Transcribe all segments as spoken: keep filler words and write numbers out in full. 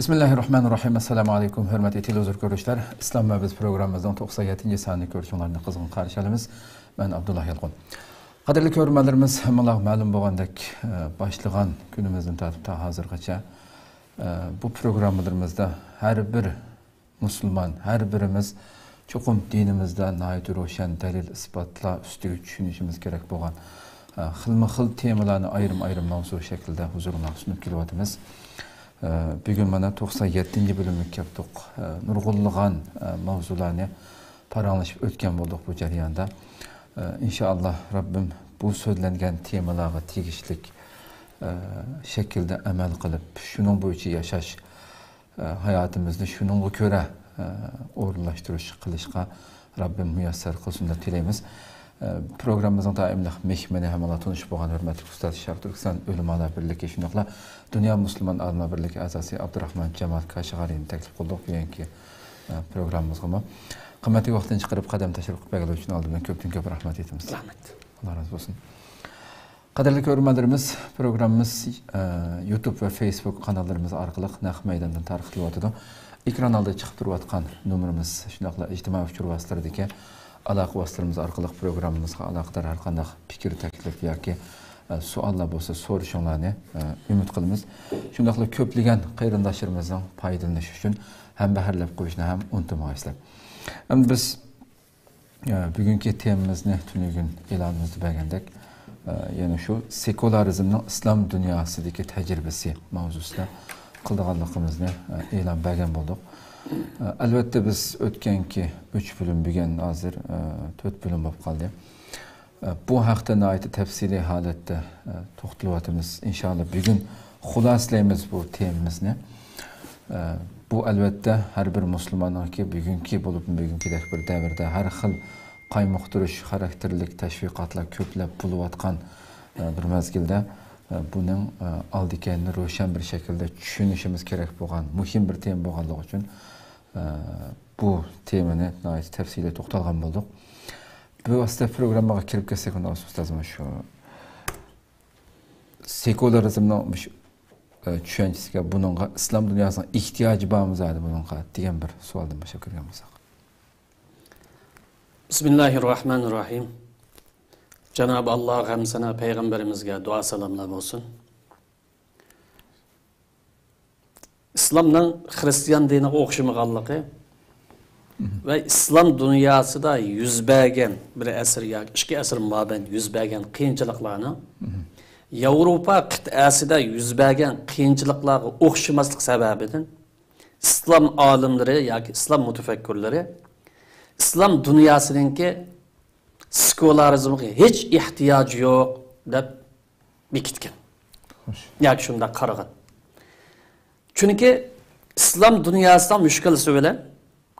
بىسمىللاھىررەھمانىررەھىم. ئەسسالامۇئەلەيكۇم، ھۆرمەتلىك تېلېۋىزور كۆرۈشلەر. ئىسلام ۋە بىز پروگراممىمىزنىڭ توقسان يەتتىنچى سانىنى كۆرۈشۈڭلارنى قىزغىن قارشى ئالىمىز. مەن ئابدۇللا يالقۇن. قەدىرلىك كۆرۈرمەنلىرىمىز، ھەممىڭلارغا مەلۇم بولغاندەك، ئە، باشلىغان كۈنىمىزدىن تارتىپ تا ھازىرغىچە، ئە، بۇ پروگراممىلىرىمىزدا ھەر بىر مۇسۇلمان، ھەر بىرىمىز چوقۇم دىنىمىزدا ناھايىتى روشەن دەلىل-ئىسپاتلار ئۈستىگە چۈشىنىشىمىز كېرەك بولغان، ئە، خىلمۇ خىل تېمىلارنى ئايرىم-ئايرىم مەۋزۇ شەكلىدە ھۇزۇرۇڭلارغا سۇنۇپ كېلىۋاتىمىز. ئە، بۈگۈن مانا توقسان يەتتىنچى بۆلۈمگە كەپتۇق. ئە، نۇرغۇنلىغان، ئە، مەۋزۇلارنى پاراڭلىشىپ ئۆتكەن بولدۇق بۇ جەرياندا. ئە، ئىنشائاللا، رەببىم بۇ سۆزلەنگەن تېمىلارغا تېگىشلىك، ئە، شەكىلدە ئەمەل قىلىپ، شۇنىڭ بويىچە ياشاش، ئە، ھاياتىمىزنى شۇنىڭغا كۆرە، ئە، ئورۇنلاشتۇرۇش قىلىشقا رەببىم مۇيەسسەر قىلسۇن دەپ تىلەيمىز. ئە، پروگراممىمىزنىڭ دائىملىق مېھمىنى، ھەممىلا تونۇشۇپ بولغان ھۆرمەتلىك ئۇستاز، شەرقىي تۈركىستان ئۆلىمالار بىرلىكى، شۇنداقلا دۇنيا مۇسۇلمان ئالىملار بىرلىكى ئەزاسى ئابدۇراخمان جامال كاشىغارىنى تەكلىپ قىلدۇق بۈگۈنكى، ئە، پروگراممىمىزغىمۇ. قىممەتلىك ۋاقتىنى چىقىرىپ قەدەم تەشرىپ قىلىپ بەرگەنلىكى ئۈچۈن ئالدىن بىلەن كۆپتىن كۆپ رەھمەت ئېيتىمىز. رەھمەت. ئاللا رازى بولسۇن. قەدىرلىك كۆرۈرمەنلىرىمىز، پروگراممىمىز، ئە، يۇتۇب ۋە فېيسبۇك قاناللىرىمىز ئارقىلىق نەق مەيداندىن تارقىتىلىۋاتىدۇ. ئېكران ئالدىدا چىقىپ تۇرۇۋاتقان نومۇرىمىز، شۇنداقلا ئىجتىمائىي ئۇچۇر ۋاسىتىلىرىدىكى ئالاقە ۋاسىتىلىرىمىز ئارقىلىق پروگراممىمىزغا ئالاقىدار ھەر قانداق پىكىر، تەكلىپ ياكى، ئە، سوئاللار بولسا سورىشىڭلارنى، ئە، ئۈمىد قىلىمىز. شۇنداقلا كۆپلىگەن قېرىنداشلىرىمىزنىڭ پايدىلىنىشى ئۈچۈن ھەمبەھىرلەپ قويۇشنى ھەم ئۇنتۇمىغايسىلەر. ئەمدى بىز ئە، بۈگۈنكى تېمىمىزنى تۈنۈگۈن ئېلانىمىزدا بەرگەندەك، ئە، يەنە شۇ سېكۇلارىزمنىڭ ئىسلام دۇنياسىدىكى تەجرىبىسى ماۋزۇسىدا قىلىدىغانلىقىمىزنى، ئە، ئېلان بەرگەن بولدۇق. ئە، ئەلۋەتتە، بىز ئۆتكەنكى ئۈچ بۆلۈم، بۈگۈن ھازىر، ئە، تۆت بۆلۈم بولۇپ قالدى. ئە، بۇ ھەقتە ناھايىتى تەپسىلىي ھالەتتە، ئە، توختىلىۋاتىمىز. ئىنشائاللا، بۈگۈن خۇلاسىلەيمىز بۇ تېمىمىزنى. ئە، بۇ، ئەلۋەتتە، ھەر بىر مۇسۇلماننىڭكى بۈگۈنكى، بولۇپمۇ بۈگۈنكىدەك بىر دەۋردە ھەر خىل قايمۇقتۇرۇش خاراكتېرلىك تەشۋىقاتلار كۆپلەپ بولۇۋاتقان، ئە، بىر مەزگىلدە، ئە، بۇنىڭ، ئە، ئالدى-كەينىنى روشەن بىر شەكىلدە چۈشىنىشىمىز كېرەك بولغان مۇھىم بىر تېما بولغانلىقى ئۈچۈن، ئە، بۇ تېمىنى ناھايىتى تەپسىلىي توختالغان بولدۇق. بىۋاسىتە پروگراممىغا كىرىپ كەتسەك، ئۇنداق بولسا، ئۇستاز، مانا شۇ سېكۇلارىزمنىڭ مۇشۇ، ئە، چۈشەنچىسىگە، بۇنىڭغا ئىسلام دۇنياسىنىڭ ئېھتىياجى بارمۇ زادى بۇنىڭغا دېگەن بىر سوئالدىن باشلاپ كىرگەن بولساق. بىسمىللاھىررەھمانىررەھىم. جانابى ئاللاغا ھەمدۇسانا، پەيغەمبىرىمىزگە دۇئا سالاملار بولسۇن. ئىسلامنىڭ خىرىستىيان دىنىغا ئوخشىمىغانلىقى ۋە ئىسلام دۇنياسىدا يۈز بەرگەن، بىر ئەسىر ياكى ئىككى ئەسىر مابەينىدە يۈز بەرگەن قىيىنچىلىقلارنىڭ ياۋروپا قىتئەسىدە يۈز بەرگەن قىيىنچىلىقلارغا ئوخشىماسلىق سەۋەبىدىن، ئىسلام ئالىملىرى ياكى ئىسلام مۇتەپەككۇرلىرى ئىسلام دۇنياسىنىڭكى سېكۇلارىزمغا ھېچ ئېھتىياجى يوق دەپ بېكىتكەن. خوش. ياكى شۇنداق قارىغان. چۈنكى ئىسلام دۇنياسىنىڭ مۈشكۈلىسى بىلەن،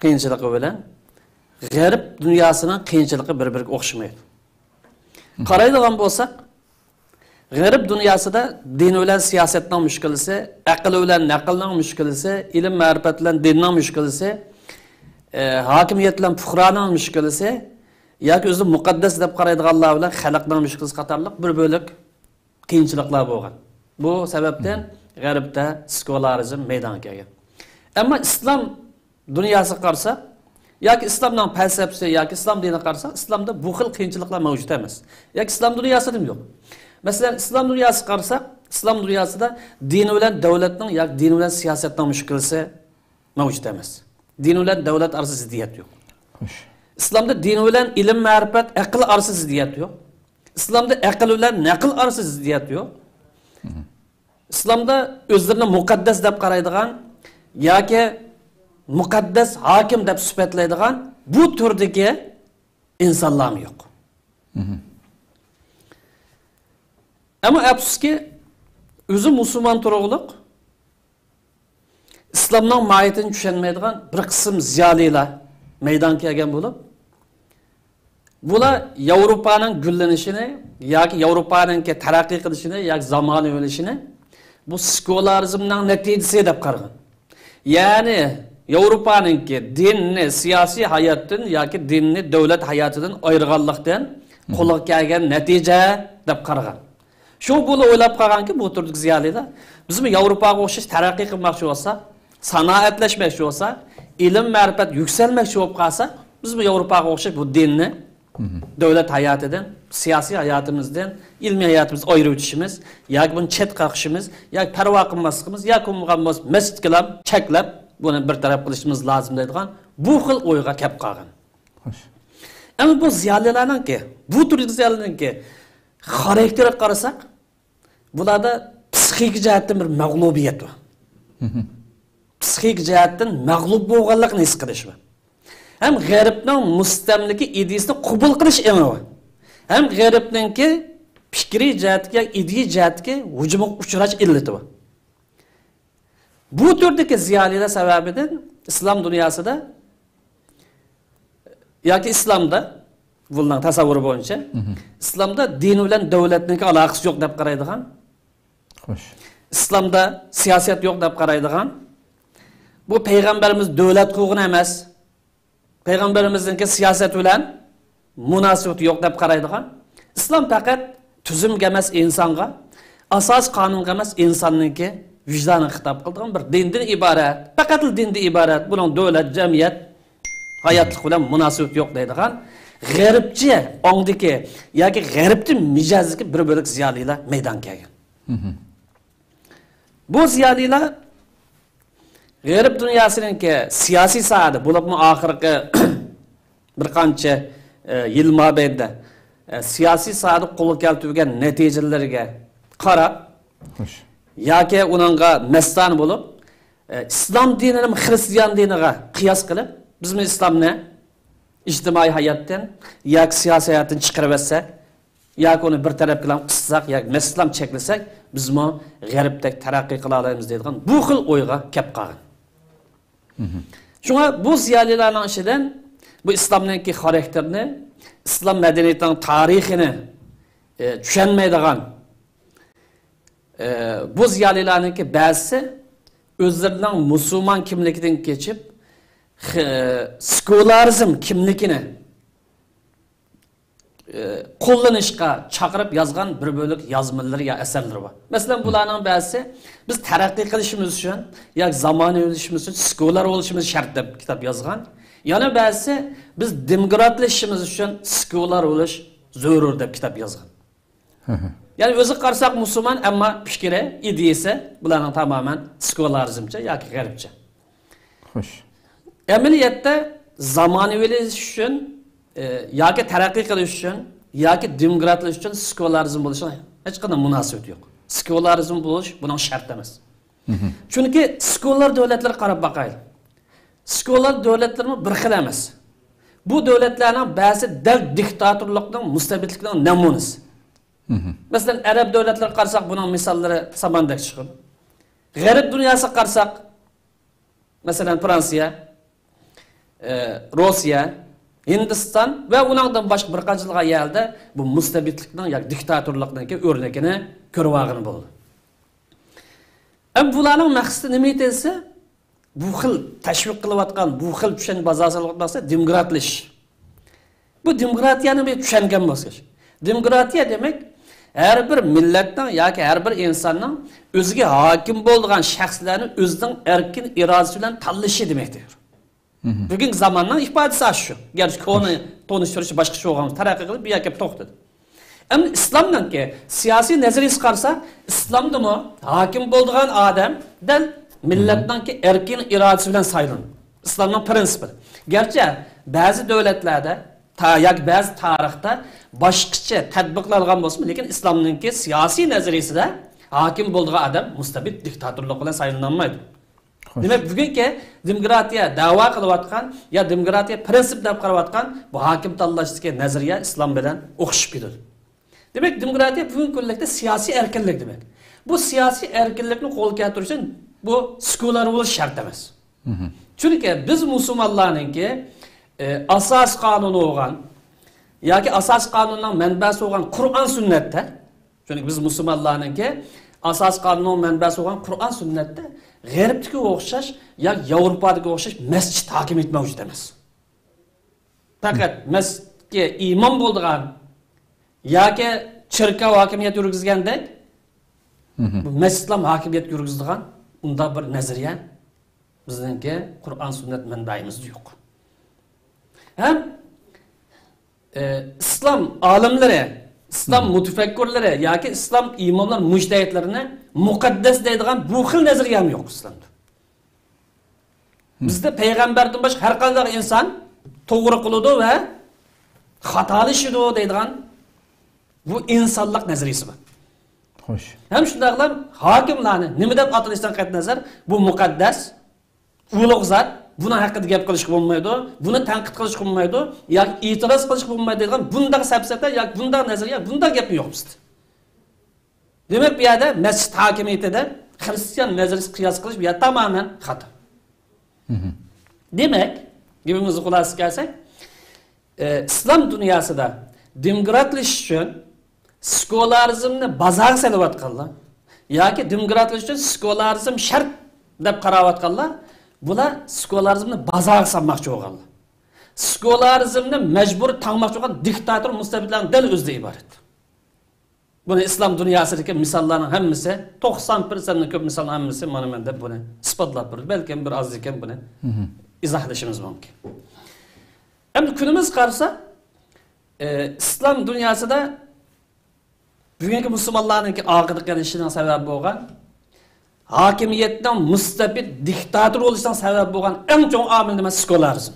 قىيىنچىلىقى بىلەن غەرب دۇنياسىنىڭ قىيىنچىلىقى بىر-بىرىگە ئوخشىمايدۇ. قارايدىغان بولساق، غەرب دۇنياسىدا دىن بىلەن سىياسەتنىڭ مۈشكۈلىسى، ئەقىل بىلەن نەقىلنىڭ مۈشكۈلىسى، ئىلىم-مەرىپەت بىلەن دىننىڭ مۈشكۈلىسى، ئە، ھاكىمىيەت بىلەن پۇقرانىڭ مۈشكۈلىسى ياكى ئۆزىنى مۇقەددەس دەپ قارايدىغانلار بىلەن خەلقنىڭ مۈشكۈلىسى قاتارلىق بىر بۆلەك قىيىنچىلىقلار بولغان. بۇ سەۋەبتىن غەربتە سېكۇلارىزم مەيدانغا كەلگەن. ئەمما ئىسلام دۇنياسىغا قارىساق، ياكى ئىسلامنىڭ پەلسەپىسى ياكى ئىسلام دىنىغا قارىساق، ئىسلامدا بۇ خىل قىيىنچىلىقلار مەۋجۇت ئەمەس. ياكى ئىسلام دۇنياسىدىمۇ يوق. مەسىلەن، ئىسلام دۇنياسىغا قارىساق، ئىسلام دۇنياسىدا دىن بىلەن دۆلەتنىڭ ياكى دىن بىلەن سىياسەتنىڭ مۈشكۈلىسى مەۋجۇت ئەمەس. دىن بىلەن دۆلەت ئارىسىدا زىددىيەت يوق. خوش. ئىسلامدا دىن بىلەن ئىلىم-مەرىپەت، ئەقىل ئارىسىدا زىددىيەت يوق. ئىسلامدا ئەقىل بىلەن نەقىل ئارىسىدا زىددىيەت يوق. ئىسلامدا ئۆزلىرىنى مۇقەددەس دەپ قارايدىغان ياكى مۇقەددەس ھاكىم دەپ سۈپەتلەيدىغان بۇ تۈردىكى ئىنسانلارمۇ يوق. ئەمما ئەپسۇسكى، ئۆزى مۇسۇلمان تۇرغۇلۇق، ئىسلامنىڭ ماھىيىتىنى چۈشەنمەيدىغان بىر قىسىم زىيالىيلار مەيدانغا كەلگەن بولۇپ، بۇلار ياۋروپانىڭ گۈللىنىشىنى ياكى ياۋروپانىڭكى تەرەققىي قىلىشىنى ياكى زامانىۋىلىشىنى بۇ سېكۇلارىزمنىڭ نەتىجىسى دەپ قارىغان. يەنى ياۋروپانىڭكى دىننى سىياسىي ھاياتتىن ياكى دىننى دۆلەت ھاياتىدىن ئايرىغانلىقتىن قولغا كەلگەن نەتىجە دەپ قارىغان. شۇ بۇلا ئويلاپ قالغانكى، بۇ تۈردىكى زىيالىيلار، بىزمۇ ياۋروپاغا ئوخشاش تەرەققىي قىلماقچى بولساق، سانائەتلەشمەكچى بولسا، ئىلىم-مەرىپەت يۈكسەلمەكچى بولۇپ قالسا، بىزمۇ ياۋروپاغا ئوخشاش بۇ دىننى دۆلەت ھاياتىدىن، سىياسىي ھاياتىمىزدىن، ئىلمىي ھاياتىمىزنى ئايرىۋېتىشىمىز ياكى بۇنى چەتكە قېقىشىمىز ياكى پەرۋا قىلماسلىقىمىز ياكى بولمىغان بولسا مەسچىتكىلا چەكلەپ، بۇنى بىر تەرەپ قىلىشىمىز لازىم دەيدىغان بۇ خىل ئويغا كەپ قالغان. ئەمما بۇ زىيالىيلارنىڭكى، بۇ تۈردىكى زىيالىيلارنىڭكى خاراكتېرىگە قارىساق، بۇلاردا پسىخىكا جەھەتتىن بىر مەغلۇبىيەت بار. پسىخىكا جەھەتتىن مەغلۇپ بولغانلىقىنى ھېس قىلىش بار. ھەم غەربنىڭ مۇستەملىكە ئىدىيىسىنى قوبۇل قىلىش ئېڭى بار. ھەم غەربنىڭكى پىكرىي جەھەتتىكى ياكى ئىدىيە جەھەتتىكى ھۇجۇمغا ئۇچراش ئىللىتى بار. بۇ تۈردىكى زىيالىيلار سەۋەبىدىن ئىسلام دۇنياسىدا ياكى ئىسلامدا، بۇلارنىڭ تەسەۋۋۇرى بويىچە، ئىسلامدا دىن بىلەن دۆلەتنىڭكى ئالاقىسى يوق دەپ قارايدىغان، خوش. ئىسلامدا سىياسەت يوق دەپ قارايدىغان، بۇ پەيغەمبىرىمىز دۆلەت قۇرغىنى ئەمەس، پەيغەمبىرىمىزنىڭكى سىياسەت بىلەن مۇناسىۋىتى يوق دەپ قارايدىغان، ئىسلام پەقەت تۈزۈمگە ئەمەس، ئىنسانغا، ئاساسىي قانۇنغا ئەمەس، ئىنساننىڭكى ۋىجدانىغا خىتاب قىلىدىغان بىر دىندىن ئىبارەت، پەقەتلا دىندىن ئىبارەت، بۇنىڭ دۆلەت، جەمئىيەت، ھاياتلىق بىلەن مۇناسىۋىتى يوق دەيدىغان غەربچە ئاڭدىكى ياكى غەربچە مىجەزدىكى بىر بۆلەك زىيالىيلار مەيدانغا كەلگەن. بۇ زىيالىيلار غەرب دۇنياسىنىڭكى سىياسىي ساھەدە، بولۇپمۇ ئاخىرقى بىر قانچە، ئە، يىل مابەينىدە، ئە، سىياسىي ساھەدە قولغا كەلتۈرگەن نەتىجىلىرىگە قاراپ، خوش. ياكى ئۇنىڭغا مەستانە بولۇپ، ئە، ئىسلام دىنىنى خىرىستىيان دىنىغا قىياس قىلىپ، بىزمۇ ئىسلامنى ئىجتىمائىي ھاياتتىن ياكى سىياسىي ھاياتتىن چىقىرىۋەتسەك، ياكى ئۇنى بىر تەرەپكىلا قىسساق ياكى مەسىلەن چەكلىسەك، بىزمۇ غەربتەك تەرەققىي قىلالايمىز دەيدىغان بۇ خىل ئويغا كەپ قالغان. شۇڭا بۇ زىيالىيلارنىڭ ئىچىدىن بۇ ئىسلامنىڭكى خاراكتېرىنى، ئىسلام مەدەنىيىتىنىڭ تارىخىنى، ئى، چۈشەنمەيدىغان، ئى، بۇ زىيالىيلارنىڭكى بەزىسى ئۆزلىرىنىڭ مۇسۇلمان كىملىكىدىن كېچىپ، خ-، سېكۇلارىزم كىملىكىنى ئى، قوللىنىشقا چاقىرىپ يازغان بىر بۆلەك يازمىلىرى يا ئەسەرلىرى بار. مەسىلەن، بۇلارنىڭ بەزىسى بىز تەرەققىي قىلىشىمىز ئۈچۈن ياكى زامانىۋىلىشىشىمىز ئۈچۈن سېكۇلار بولۇشىمىز شەرت دەپ كىتاب يازغان. يەنە بەزىسى بىز دېموكراتلىشىشىمىز ئۈچۈن سېكۇلار بولۇش زۆرۈر دەپ كىتاب يازغان. يەنى ئۆزىگە قارىساق مۇسۇلمان، ئەمما پىكرى، ئىدىيىسى بۇلارنىڭ تامامەن سېكۇلارىزمچە ياكى غەربچە. خوش. ئەمەلىيەتتە زامانىۋىلىشىش ئۈچۈن، ئى، ياكى تەرەققىي قىلىش ئۈچۈن، ياكى دېموكراتلىشىش ئۈچۈن سېكۇلارىزم بولۇشنىڭ ھېچقانداق مۇناسىۋىتى يوق. سېكۇلارىزم بولۇش بۇنىڭ شەرتى ئەمەس. چۈنكى سېكۇلار دۆلەتلەرگە قاراپ باقايلى. سېكۇلار دۆلەتلەرمۇ بىر خىل ئەمەس. بۇ دۆلەتلەرنىڭ بەزىسى دەل دىكتاتورلۇقنىڭ، مۇستەبىتلىكنىڭ نەمۇنىسى. مەسىلەن، ئەرەب دۆلەتلىرىگە قارىساق، بۇنىڭ مىساللىرى ساماندەك چىقىدۇ. غەرب دۇنياسىغا قارىساق، مەسىلەن، فرانسىيە، ئى، روسىيە، ھىندىستان ۋە ئۇنىڭدىن باشقا بىر قانچىلىغان يەردە بۇ مۇستەبىتلىكنىڭ ياكى دىكتاتورلۇقنىڭكى ئۆرنىكىنى كۆرۈۋالغىلى بولىدۇ. ئەمما بۇلارنىڭ مەقسىتى نېمە دېسە، بۇ خىل تەشۋىق قىلىۋاتقان، بۇ خىل چۈشەنچە بازارى سېلىۋاتقان نەرسە دېموكراتلىشىش. بۇ دېموكراتىيەنى بىر چۈشەنگەن بولساق. دېموكراتىيە دېمەك، ھەر بىر مىللەتنىڭ ياكى ھەر بىر ئىنساننىڭ ئۆزىگە ھاكىم بولىدىغان شەخسلەرنى ئۆزىنىڭ ئەركىن ئىرادىسى بىلەن تاللىشى دېمەكتۇر. بۈگۈنكى زاماننىڭ ئىپادىسى ئاشۇ. گەرچە كونا تونۇشتۇرۇشى باشقىچە بولغان، تەرەققىي قىلىپ بۇ يەرگە كەپ توختىدى. ئەمما ئىسلامنىڭكى سىياسىي نەزەرىيىسىگە قارىسا، ئىسلامدىمۇ ھاكىم بولىدىغان ئادەم دەل مىللەتنىڭكى ئەركىن ئىرادىسى بىلەن سايلىنىدۇ. ئىسلامنىڭ پرىنسىپى. گەرچە بەزى دۆلەتلەردە تا-، ياكى بەزى تارىختا باشقىچە تەتبىقلانغان بولسىمۇ، لېكىن ئىسلامنىڭكى سىياسىي نەزەرىيىسىدە ھاكىم بولىدىغان ئادەم مۇستەبىت دىكتاتورلۇق بىلەن سايلىنالمايدۇ. خوش. دېمەك، بۈگۈنكى دېموكراتىيە دەۋا قىلىۋاتقان يا دېموكراتىيە پرىنسىپ دەپ قاراۋاتقان بۇ ھاكىم تاللاشتىكى نەزەرىيە ئىسلام بىلەن ئوخشىشىپ كېتىدۇ. دېمەك، دېموكراتىيە بۈگۈنكى كۈنلۈكتە سىياسىي ئەركىنلىك دېمەك. بۇ سىياسىي ئەركىنلىكنى قولغا كەلتۈرۈش ئۈچۈن بۇ سېكۇلار بولۇش شەرت ئەمەس. چۈنكى بىز مۇسۇلمانلارنىڭكى، ئى، ئاساسىي قانۇنى بولغان ياكى ئاساسىي قانۇننىڭ مەنبەسى بولغان قۇرئان سۈننەتتە، چۈنكى بىز مۇسۇلمانلارنىڭكى ئاساسىي قانۇننىڭ مەنبەسى بولغان قۇرئان سۈننەتتە غەربتىكىگە ئوخشاش يا ياۋروپادىكىگە ئوخشاش مەسچىت ھاكىمىيىتى مەۋجۇت ئەمەس. پەقەت مەسچىتكە ئىمام بولىدىغان ياكى چېركاۋ ھاكىمىيەت يۈرگۈزگەندەك، بۇ مەسچىتلام ھاكىمىيەت يۈرگۈزىدىغان ئۇنداق بىر نەزەرىيە بىزنىڭكى قۇرئان سۈننەت مەنبەيىمىزدە يوق. ھەم، ئى، ئىسلام ئالىملىرى، ئىسلام مۇتەپەككۇرلىرى ياكى ئىسلام ئىماملار مۇجتەھىدلىرىنى مۇقەددەس دەيدىغان بۇ خىل نەزەرىيەمۇ يوق ئىسلامدا. بىزدە پەيغەمبەردىن باشقا ھەر قانداق ئىنسان توغرا قىلىدۇ ۋە خاتالىشىدۇ دەيدىغان بۇ ئىنسانلىق نەزەرىيىسى بار. خوش. ھەم شۇنداقلا ھاكىملارنى نېمە دەپ ئاتىلىشىدىن قەتئىينەزەر، بۇ مۇقەددەس، ئۇلۇغ زات، بۇنىڭ ھەققىدە گەپ قىلىشقا بولمايدۇ، بۇنى تەنقىد قىلىشقا بولمايدۇ ياكى ئېتىراز قىلىشقا بولمايدۇ دەيدىغان بۇنداق سەپسەتە ياكى بۇنداق نەزەرىيە، بۇنداق گەپمۇ يوق بىزدە. دېمەك، بۇ يەردە مەسچىت ھاكىمىيىتىدە خىرىستىيان نەزەرىيىسى قىياس قىلىش بۇ يەردە تامامەن خاتا. دېمەك، گېپىمىزنى خۇلاسىگە كەلسەك، ئى، ئىسلام دۇنياسىدا دېموكراتلىشىش ئۈچۈن سېكۇلارىزمنى بازارغا سېلىۋاتقانلار ياكى دېموكراتلىشىش ئۈچۈن سېكۇلارىزم شەرت دەپ قاراۋاتقانلار، بۇلار سېكۇلارىزمنى بازارغا سالماقچى بولغانلار. سېكۇلارىزمنى مەجبۇرىي تاڭماقچى بولغان دىكتاتور مۇستەبىتلەرنىڭ دەل ئۆزىدە ئىبارەت. بۇنى ئىسلام دۇنياسىدىكى مىساللارنىڭ ھەممىسى، توقسان پىرسەنتتىن كۆپ مىسالنىڭ ھەممىسى مانا مەن دەپ بۇنى ئىسپاتلاپ بېرىدۇ. بەلكىم بىر ئاز ئىكەن، بۇنى ئىزاھلىشىمىز مۇمكىن. ئەمدى كۈنىمىزگە قارىسا، ئى، ئىسلام دۇنياسىدا بۈگۈنكى مۇسۇلمانلارنىڭكى ئارقىدا قېلىشىنىڭ سەۋەبى بولغان ھاكىمىيەتنىڭ مۇستەبىت دىكتاتور بولۇشىنىڭ سەۋەبى بولغان ئەڭ چوڭ ئامىل نېمە؟ سېكۇلارىزم.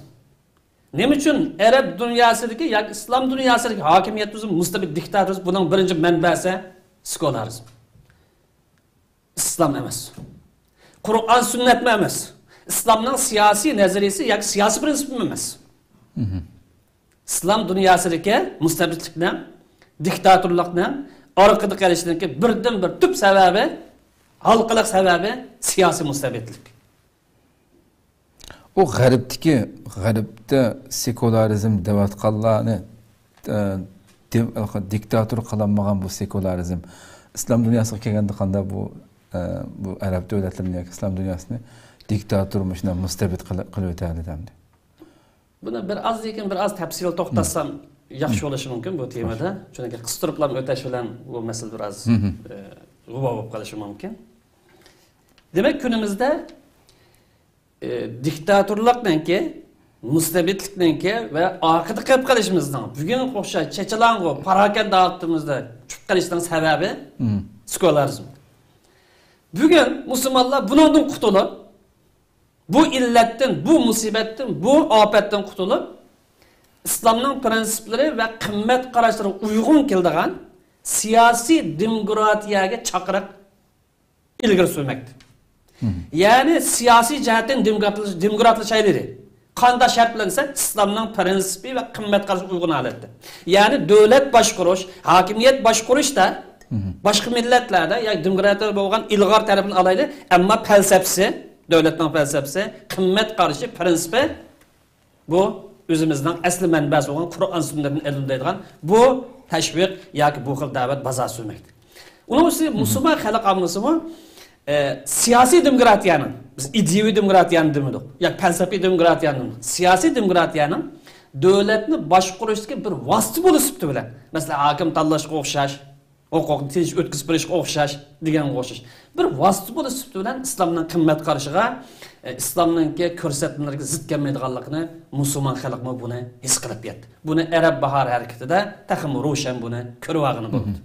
نېمە ئۈچۈن ئەرەب دۇنياسىدىكى ياكى ئىسلام دۇنياسىدىكى ھاكىمىيەت تۈزۈمى مۇستەبىت دىكتاتورىزم؟ بۇنىڭ بىرىنچى مەنبەسى سېكۇلارىزم. ئىسلام ئەمەس. قۇرئان سۈننەتمۇ ئەمەس. ئىسلامنىڭ سىياسىي نەزەرىيىسى ياكى سىياسىي پرىنسىپىمۇ ئەمەس. ئىسلام دۇنياسىدىكى مۇستەبىتلىكنىڭ، دىكتاتورلۇقنىڭ ئارقىدا قېلىشىدىكى بىردىنبىر تۈپ سەۋەبى، ھالقىلىق سەۋەبى سىياسىي مۇستەبىتلىك. ئۇ غەربتىكى، غەربتە سېكۇلارىزم دەۋاتقانلارنى، ئە، دىم-، دىكتاتور قىلالمىغان بۇ سېكۇلارىزم ئىسلام دۇنياسىغا كەلگەندە قانداق بۇ، ئە، بۇ ئەرەب دۆلەتلىرىنى ياكى ئىسلام دۇنياسىنى دىكتاتور مۇشۇنداق مۇستەبىت قىلىپ، قىلىۋېتەلىدى ئەمدى؟ بۇنى بىر ئاز لېكىن بىر ئاز تەپسىلىي توختالسام ياخشى بولۇشى مۇمكىن بۇ تېمىدا. چۈنكى قىستۇرۇپلا ئۆتەش بىلەن بۇ مەسىلە بىر ئاز، ئە، غۇبار بولۇپ قېلىشى مۇمكىن. دېمەك، كۈنىمىزدە ئى، دىكتاتورلۇقنىڭكى، مۇستەبىتلىكنىڭكى ۋە ئارقىدا قېلىپ قېلىشىمىزنىڭ، بۈگۈنگە ئوخشاش چېچىلاڭغۇ، پاراكەندە ھالىتىمىزدە چۈشۈپ قېلىشنىڭ سەۋەبى سېكۇلارىزم. بۈگۈن مۇسۇلمانلار بۇنىڭدىن قۇتۇلۇپ، بۇ ئىللەتتىن، بۇ مۇسىبەتتىن، بۇ ئاپەتتىن قۇتۇلۇپ، ئىسلامنىڭ پىرىنسىپلىرى ۋە قىممەت قاراشلىرىغا ئۇيغۇن كېلىدىغان سىياسىي دېموكراتىيەگە چاقىرىق ئىلگىرى سۈرمەكتە. يەنى سىياسىي جەھەتتىن دېموكراتلىش-، دېموكراتلىشايلى. قانداق شەرت بىلەن دېسە، ئىسلامنىڭ پىرىنسىپى ۋە قىممەت قارىشىغا ئۇيغۇن ھالەتتە. يەنى دۆلەت باشقۇرۇش، ھاكىمىيەت باشقۇرۇشتا باشقا مىللەتلەردە ياكى دېموكراتىيە بولغان ئىلغار تەرىپىنى ئالايلى، ئەمما پەلسەپىسى، دۆلەتنىڭ پەلسەپىسى، قىممەت قارىشى، پىرىنسىپى بۇ ئۆزىمىزنىڭ ئەسلى مەنبەسى بولغان قۇرئان سۈننەتتىن ئېلىندى دەيدىغان بۇ تەشۋىق ياكى بۇ خىل دەۋەت بازار سۈرمەكتە. ئۇنىڭ ئۈستىگە مۇسۇلمان خەلق ئاممىسىمۇ، ئە، سىياسىي دېموكراتىيەنىڭ، بىز ئىدىيەۋى دېموكراتىيەنى دېمىدۇق، ياكى پەلسەپىي دېموكراتىيەنى دېمىدۇق. سىياسىي دېموكراتىيەنىڭ دۆلەتنى باشقۇرۇشتىكى بىر ۋاسىتە بولۇش سۈپىتى بىلەن، مەسىلەن، ھاكىم تاللاشقا ئوخشاش، ھوقۇقنى تىنچ ئۆتكۈزۈپ بېرىشكە ئوخشاش دېگەنگە ئوخشاش. بىر ۋاسىتە بولۇش سۈپىتى بىلەن ئىسلامنىڭ قىممەت قارىشىغا، ئە، ئىسلامنىڭكى كۆرسەتمىلىرىگە زىت كەلمەيدىغانلىقىنى مۇسۇلمان خەلقمۇ بۇنى ھېس قىلىپ يەتتى. بۇنى ئەرەب باھارى ھەرىكىتىدە تېخىمۇ روشەن بۇنى كۆرۈۋالغىلى بولىدۇ.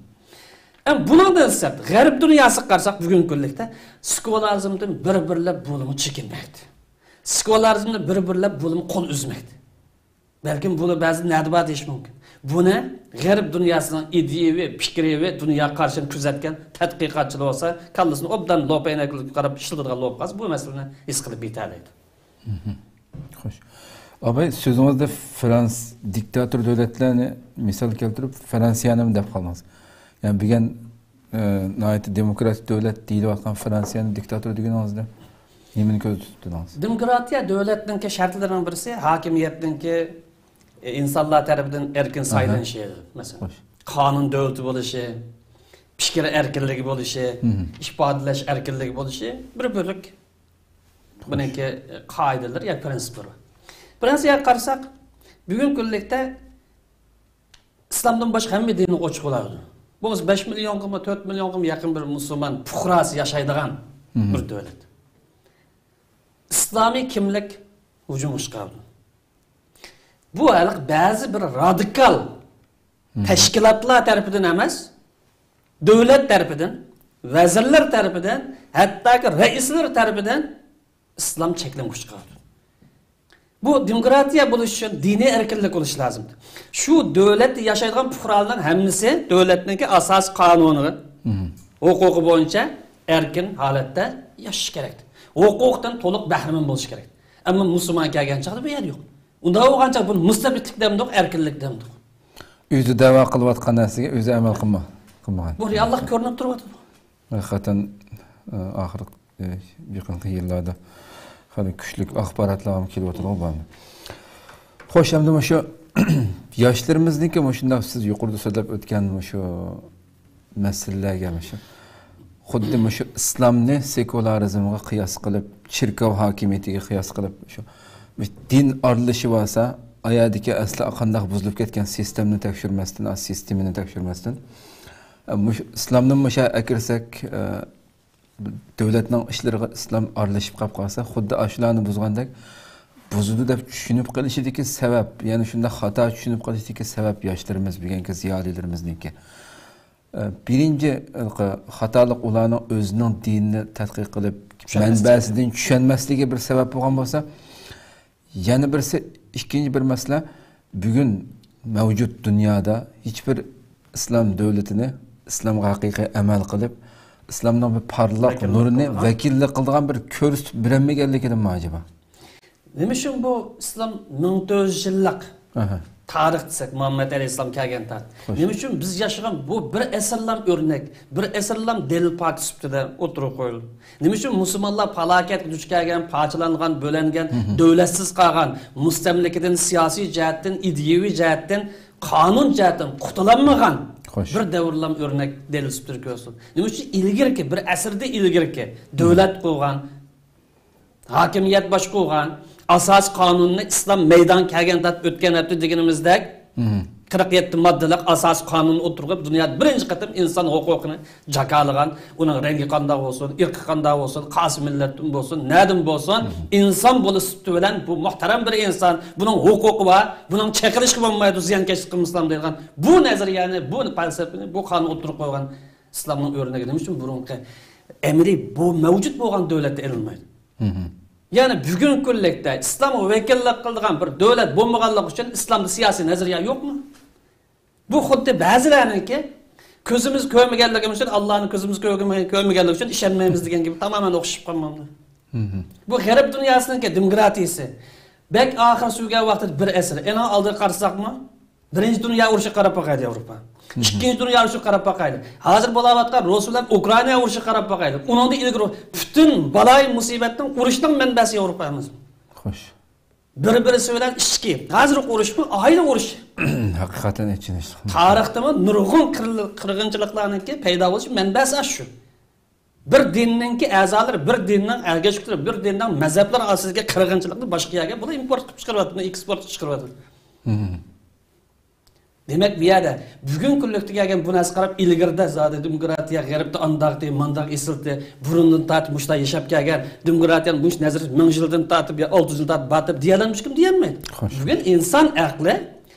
ئەمما بۇنىڭدىن سىرت، غەرب دۇنياسىغا قارىساق، بۈگۈنكى كۈنلۈكتە سېكۇلارىزمدىن بىر-بىرلەپ بولىمۇ چېكىنمەكتە. سېكۇلارىزمدىن بىر-بىرلەپ بولىمۇ قول ئۈزمەكتە. بەلكىم بۇنى بەزى نەدە بار دېيىشى مۇمكىن. بۇنى غەرب دۇنياسىنىڭ ئىدىيەۋى، پىكرىيەۋى، دۇنيا قارىشىنى كۆزەتكەن تەتقىقاتچىلار بولسا، كاللىسىنى ئوبدان لوپەينەكلىك قاراپ ئىشلىتىدىغان بولۇپ قالسا، بۇ مەسىلىنى ھېس قىلىپ يېتەلەيدۇ. خوش. ئاباي، سۆزىڭىزدە فرانس دىكتاتور دۆلەتلەرنى مىسال كەلتۈرۈپ، فرانسىيەنىمۇ دەپ قالدىڭىز. يەنى بۈگۈن ئى، ناھايىتى دېموكراتىك دۆلەت دېيىلىۋاتقان فرانسىيەنى دىكتاتور دېگىنىڭىزدە نېمىنى كۆزدە تۇتتىڭىز؟ دېموكراتىيە دۆلەتنىڭكى شەرتلىرىنىڭ بىرسى ھاكىمىيەتنىڭكى، ئى، ئىنسانلار تەرىپىدىن ئەركىن سايلىنىشى، مەسىلەن. خوش. قانۇن دۆلىتى بولۇشى، پىكىر ئەركىنلىكى بولۇشى، ئىپادىلەش ئەركىنلىكى بولۇشى بىر بۆلەك بۇنىڭكى، ئى، قائىدىلىرى يا پرىنسىپلىرى بار. فرانسىيەگە قارىساق، بۈگۈنكى كۈنلۈكتە ئىسلامدىن باشقا ھەممە دىننى ئوچۇق بولالايدۇ. بولمىسا بەش مىليونغىمۇ، تۆت مىليونغىمۇ يېقىن بىر مۇسۇلمان پۇقراسى ياشايدىغان بىر دۆلەت. ئىس-، ئىسلامىي كىملىك ھۇجۇمغا ئۇچراۋاتىدۇ. بۇ ھېلىقى بەزى بىر رادىكال تەشكىلاتلار تەرىپىدىن ئەمەس، دۆلەت تەرىپىدىن، ۋەزىرلەر تەرىپىدىن، ھەتتاكى رەئىسلەر تەرىپىدىن ئىسلام چەكلىمىگە ئۇچراۋاتىدۇ. بۇ دېموكراتىيە بولۇش ئۈچۈن دىنىي ئەركىنلىك بولۇشى لازىم. شۇ دۆلەتتە ياشايدىغان پۇقرالارنىڭ ھەممىسى دۆلەتنىڭكى ئاساسىي قانۇنىغا، ھوقۇقى بويىچە ئەركىن ھالەتتە ياشىشى كېرەك. ھوقۇقتىن تولۇق بەھرىمەن بولۇشى كېرەك. ئەمما مۇسۇلمان كەلگەن چاغدا بۇ يەردە يوق. ئۇنداق بولغان چاغدا بۇنى مۇستەبىتلىك دەمدۇق، ئەركىنلىك دەمدۇق. ئۆزى دەۋا قىلىۋاتقان نەرسىگە ئۆزى ئەمەل قىلما-، قىلمىغان. بۇ رېئاللىق كۆرۈنۈپ تۇرۇۋاتىدۇ. ھەقىقەتەن، ئە، ئاخىرقى، ئە، يېقىنقى يىللاردا خېلى كۈچلۈك ئاخباراتلار ھەم كېلىۋاتىدىغۇ بۇ. خوش، ئەمدى مۇشۇ ياشلىرىمىزنىڭكى مۇشۇنداق سىز يۇقىرىدا سۆزلەپ ئۆتكەن مۇشۇ مەسىلىلەرگە مۇشۇ، خۇددى مۇشۇ ئىسلامنى سېكۇلارىزمغا قىياس قىلىپ، چېركاۋ ھاكىمىيىتىگە قىياس قىلىپ، شۇ دىن ئارىلىشىۋالسا، ئايەردىكى ئەسلى قانداق بۇزۇلۇپ كەتكەن سىستېمىنى تەكشۈرمەستىن، سىستېمىنى تەكشۈرمەستىن، مۇشۇ ئىسلامنى مۇشۇ ئەكىرسەك، دۆلەتنىڭ ئىشلىرىغا ئىسلام ئارىلىشىپ قاپ قالسا، خۇددى ئاشۇلارنى بۇزغاندەك بۇزىدۇ دەپ چۈشىنىپ قېلىشىدىكى سەۋەب، يەنى شۇنداق خاتا چۈشىنىپ قېلىشىدىكى سەۋەب ياشلىرىمىز، بۈگۈنكى زىيالىيلىرىمىزنىڭكى. ئە، بىرىنچى، ھېلىقى خاتالىق ئۇلارنىڭ ئۆزىنىڭ دىنىنى تەتقىق قىلىپ، چۈشەنمەسلىكى. مەنبەسىدىن چۈشەنمەسلىكى بىر سەۋەب بولغان بولسا، يەنە بىرسى، ئىككىنچى بىر مەسىلە، بۈگۈن مەۋجۇت دۇنيادا ھېچبىر ئىسلام دۆلىتىنى، ئىسلامغا ھەقىقىي ئەمەل قىلىپ، ئىسلامنىڭ بىر پارلاق ۋەكىللىك نۇرىنى قىلغان. ۋەكىللىك قىلىدىغان بىر كۆرسىتىپ بېرەلمىگەنلىكىدىنمۇ ئەجەبا؟ نېمە ئۈچۈن بۇ ئىسلام مىڭ تۆت يۈز يىللىق ئاھا. تارىخ دېسەك، مۇھەممەد ئەلەيھىسسالام كەلگەن تارىخ. خوش. نېمە ئۈچۈن بىز ياشىغان بۇ بىر ئەسىرلام ئۆرنەك، بىر ئەسىرلام دەلىل پاكىت سۈپىتىدە ئوتتۇرىغا قويۇلدى؟ نېمە ئۈچۈن مۇسۇلمانلار پالاكەتكە دۇچ كەلگەن، پارچىلانغان، بۆلەنگەن، مھم. دۆلەتسىز قالغان، مۇستەملىكىدىن سىياسىي جەھەتتىن، ئىدىيەۋى جەھەتتىن، قانۇن جەھەتتىن قۇتۇلالمىغان خوش. بىر دەۋرلام ئۆرنەك دەلىل سۈپىتىدە كۆرسىتىلدى؟ نېمە ئۈچۈن ئىلگىرىكى، بىر ئەسىردىن ئىلگىرىكى دۆلەت قۇرغان، ھاكىمىيەت باشقۇرغان، ئاساسىي قانۇننى ئىسلام مەيدانغا كەلگەن تارتىپ ئۆتكەن ھەپتە دېگىنىمىزدەك، مم. قىرىق يەتتە ماددىلىق ئاساسىي قانۇن ئوتتۇرىغا قويۇپ، دۇنيادا بىرىنچى قېتىم ئىنسان ھوقۇقىنى جاكارلىغان، ئۇنىڭ رەڭگى قانداق بولسۇن، ئىرقى قانداق بولسۇن، قايسى مىللەتتىن بولسۇن، نەدىن بولسۇن، مم. ئىنسان بولۇش سۈپىتى بىلەن بۇ مۇھتەرەم بىر ئىنسان، بۇنىڭ ھوقۇقى بار، بۇنىڭ چېقىلىشقا بولمايدۇ، زىيانكەشلىك قىلمىسىلام دەيدىغان بۇ نەزەرىيەنى، بۇ پەلسەپىنى، بۇ قانۇن ئوتتۇرىغا قويغان ئىسلامنىڭ ئۆرنىكى نېمە ئۈچۈن بۇرۇنقى ئەمەلىي بۇ مەۋجۇت بولغان دۆلەتتە ئېلىنمايدۇ؟ مم. يەنى بۈگۈنكى كۈنلۈكتە ئىسلامغا ۋەكىللىك قىلىدىغان بىر دۆلەت بولمىغانلىقى ئۈچۈن ئىسلامدا سىياسىي نەزەرىيە يوقمۇ؟ بۇ خۇددى بەزىلەرنىڭكى كۆزىمىز كۆرمىگەنلىكىمىز ئۈچۈن، ئاللانى كۆزىمىز كۆرگىمە-، كۆرمىگەنلىكى ئۈچۈن ئىشەنمەيمىز دېگەن گېپى تامامەن ئوخشىشىپ قالمامدۇ؟ مم. بۇ غەرب دۇنياسىنىڭكى دېموكراتىيىسى. بەك ئاخىر سۈرگەن ۋاقتىدا بىر ئەسىر. ئېنىڭ ئالدىغا قارىساقمۇ؟ بىرىنچى دۇنيا ئۇرۇشىغا قاراپ باقايلى ياۋروپا. مم. ئىككىنچى دۇنيا ئۇرۇشىغا قاراپ باقايلى. ھازىر بولاۋاتقان روسىيە بىلەن ئۇكرائىنا ئۇرۇشىغا قاراپ باقايلى. ئۇنىڭدىن ئىلگىرى پۈتۈن بالايىن مۇسىبەتنىڭ، ئۇرۇشنىڭ مەنبەسى ياۋروپا ئەمەسمۇ؟ خوش. بىر-بىرسى بىلەن ئىچكى. ھازىرقى ئۇرۇشمۇ ئائىلە ئۇرۇشى. ھەقىقەتەن ئېچىنىشلىق. تارىختىمۇ نۇرغۇن قىرىل-، قىرغىنچىلىقلارنىڭكى پەيدا بولۇش مەنبەسى ئاشۇ. بىر دىننىڭكى ئەزالىرى، بىر دىننىڭ ئەگەشكۈچىلىرى، بىر دىننىڭ مەزھەپلىرى ئارىسىدىكى قىرغىنچىلىقنى باشقا يەرگە بۇلار ئىمپورت قىلىپ چىقىرىۋاتىدۇ، ئېكسپورت قىلىپ چىقىرىۋاتىدۇ. مم. دېمەك، بۇ يەردە بۈگۈنكى كۈنلۈكتە كەلگەن بۇ نەرسە قاراپ، ئىلگىرىدە زادى دېموكراتىيە غەربتە ئانداقتى، مانداق ئېسىلتى، بۇرۇندىن تارتىپ مۇشۇنداق ياشاپ كەلگەن، دېموكراتىيەنى مۇشۇ نەزەرىيە مىڭ يىلدىن تارتىپ يا ئالتە يۈز يىل تارتىپ بار دېيەلەمچۇ كىم دېيەلمەيدۇ. خوش. بۈگۈن ئىنسان ئەقلى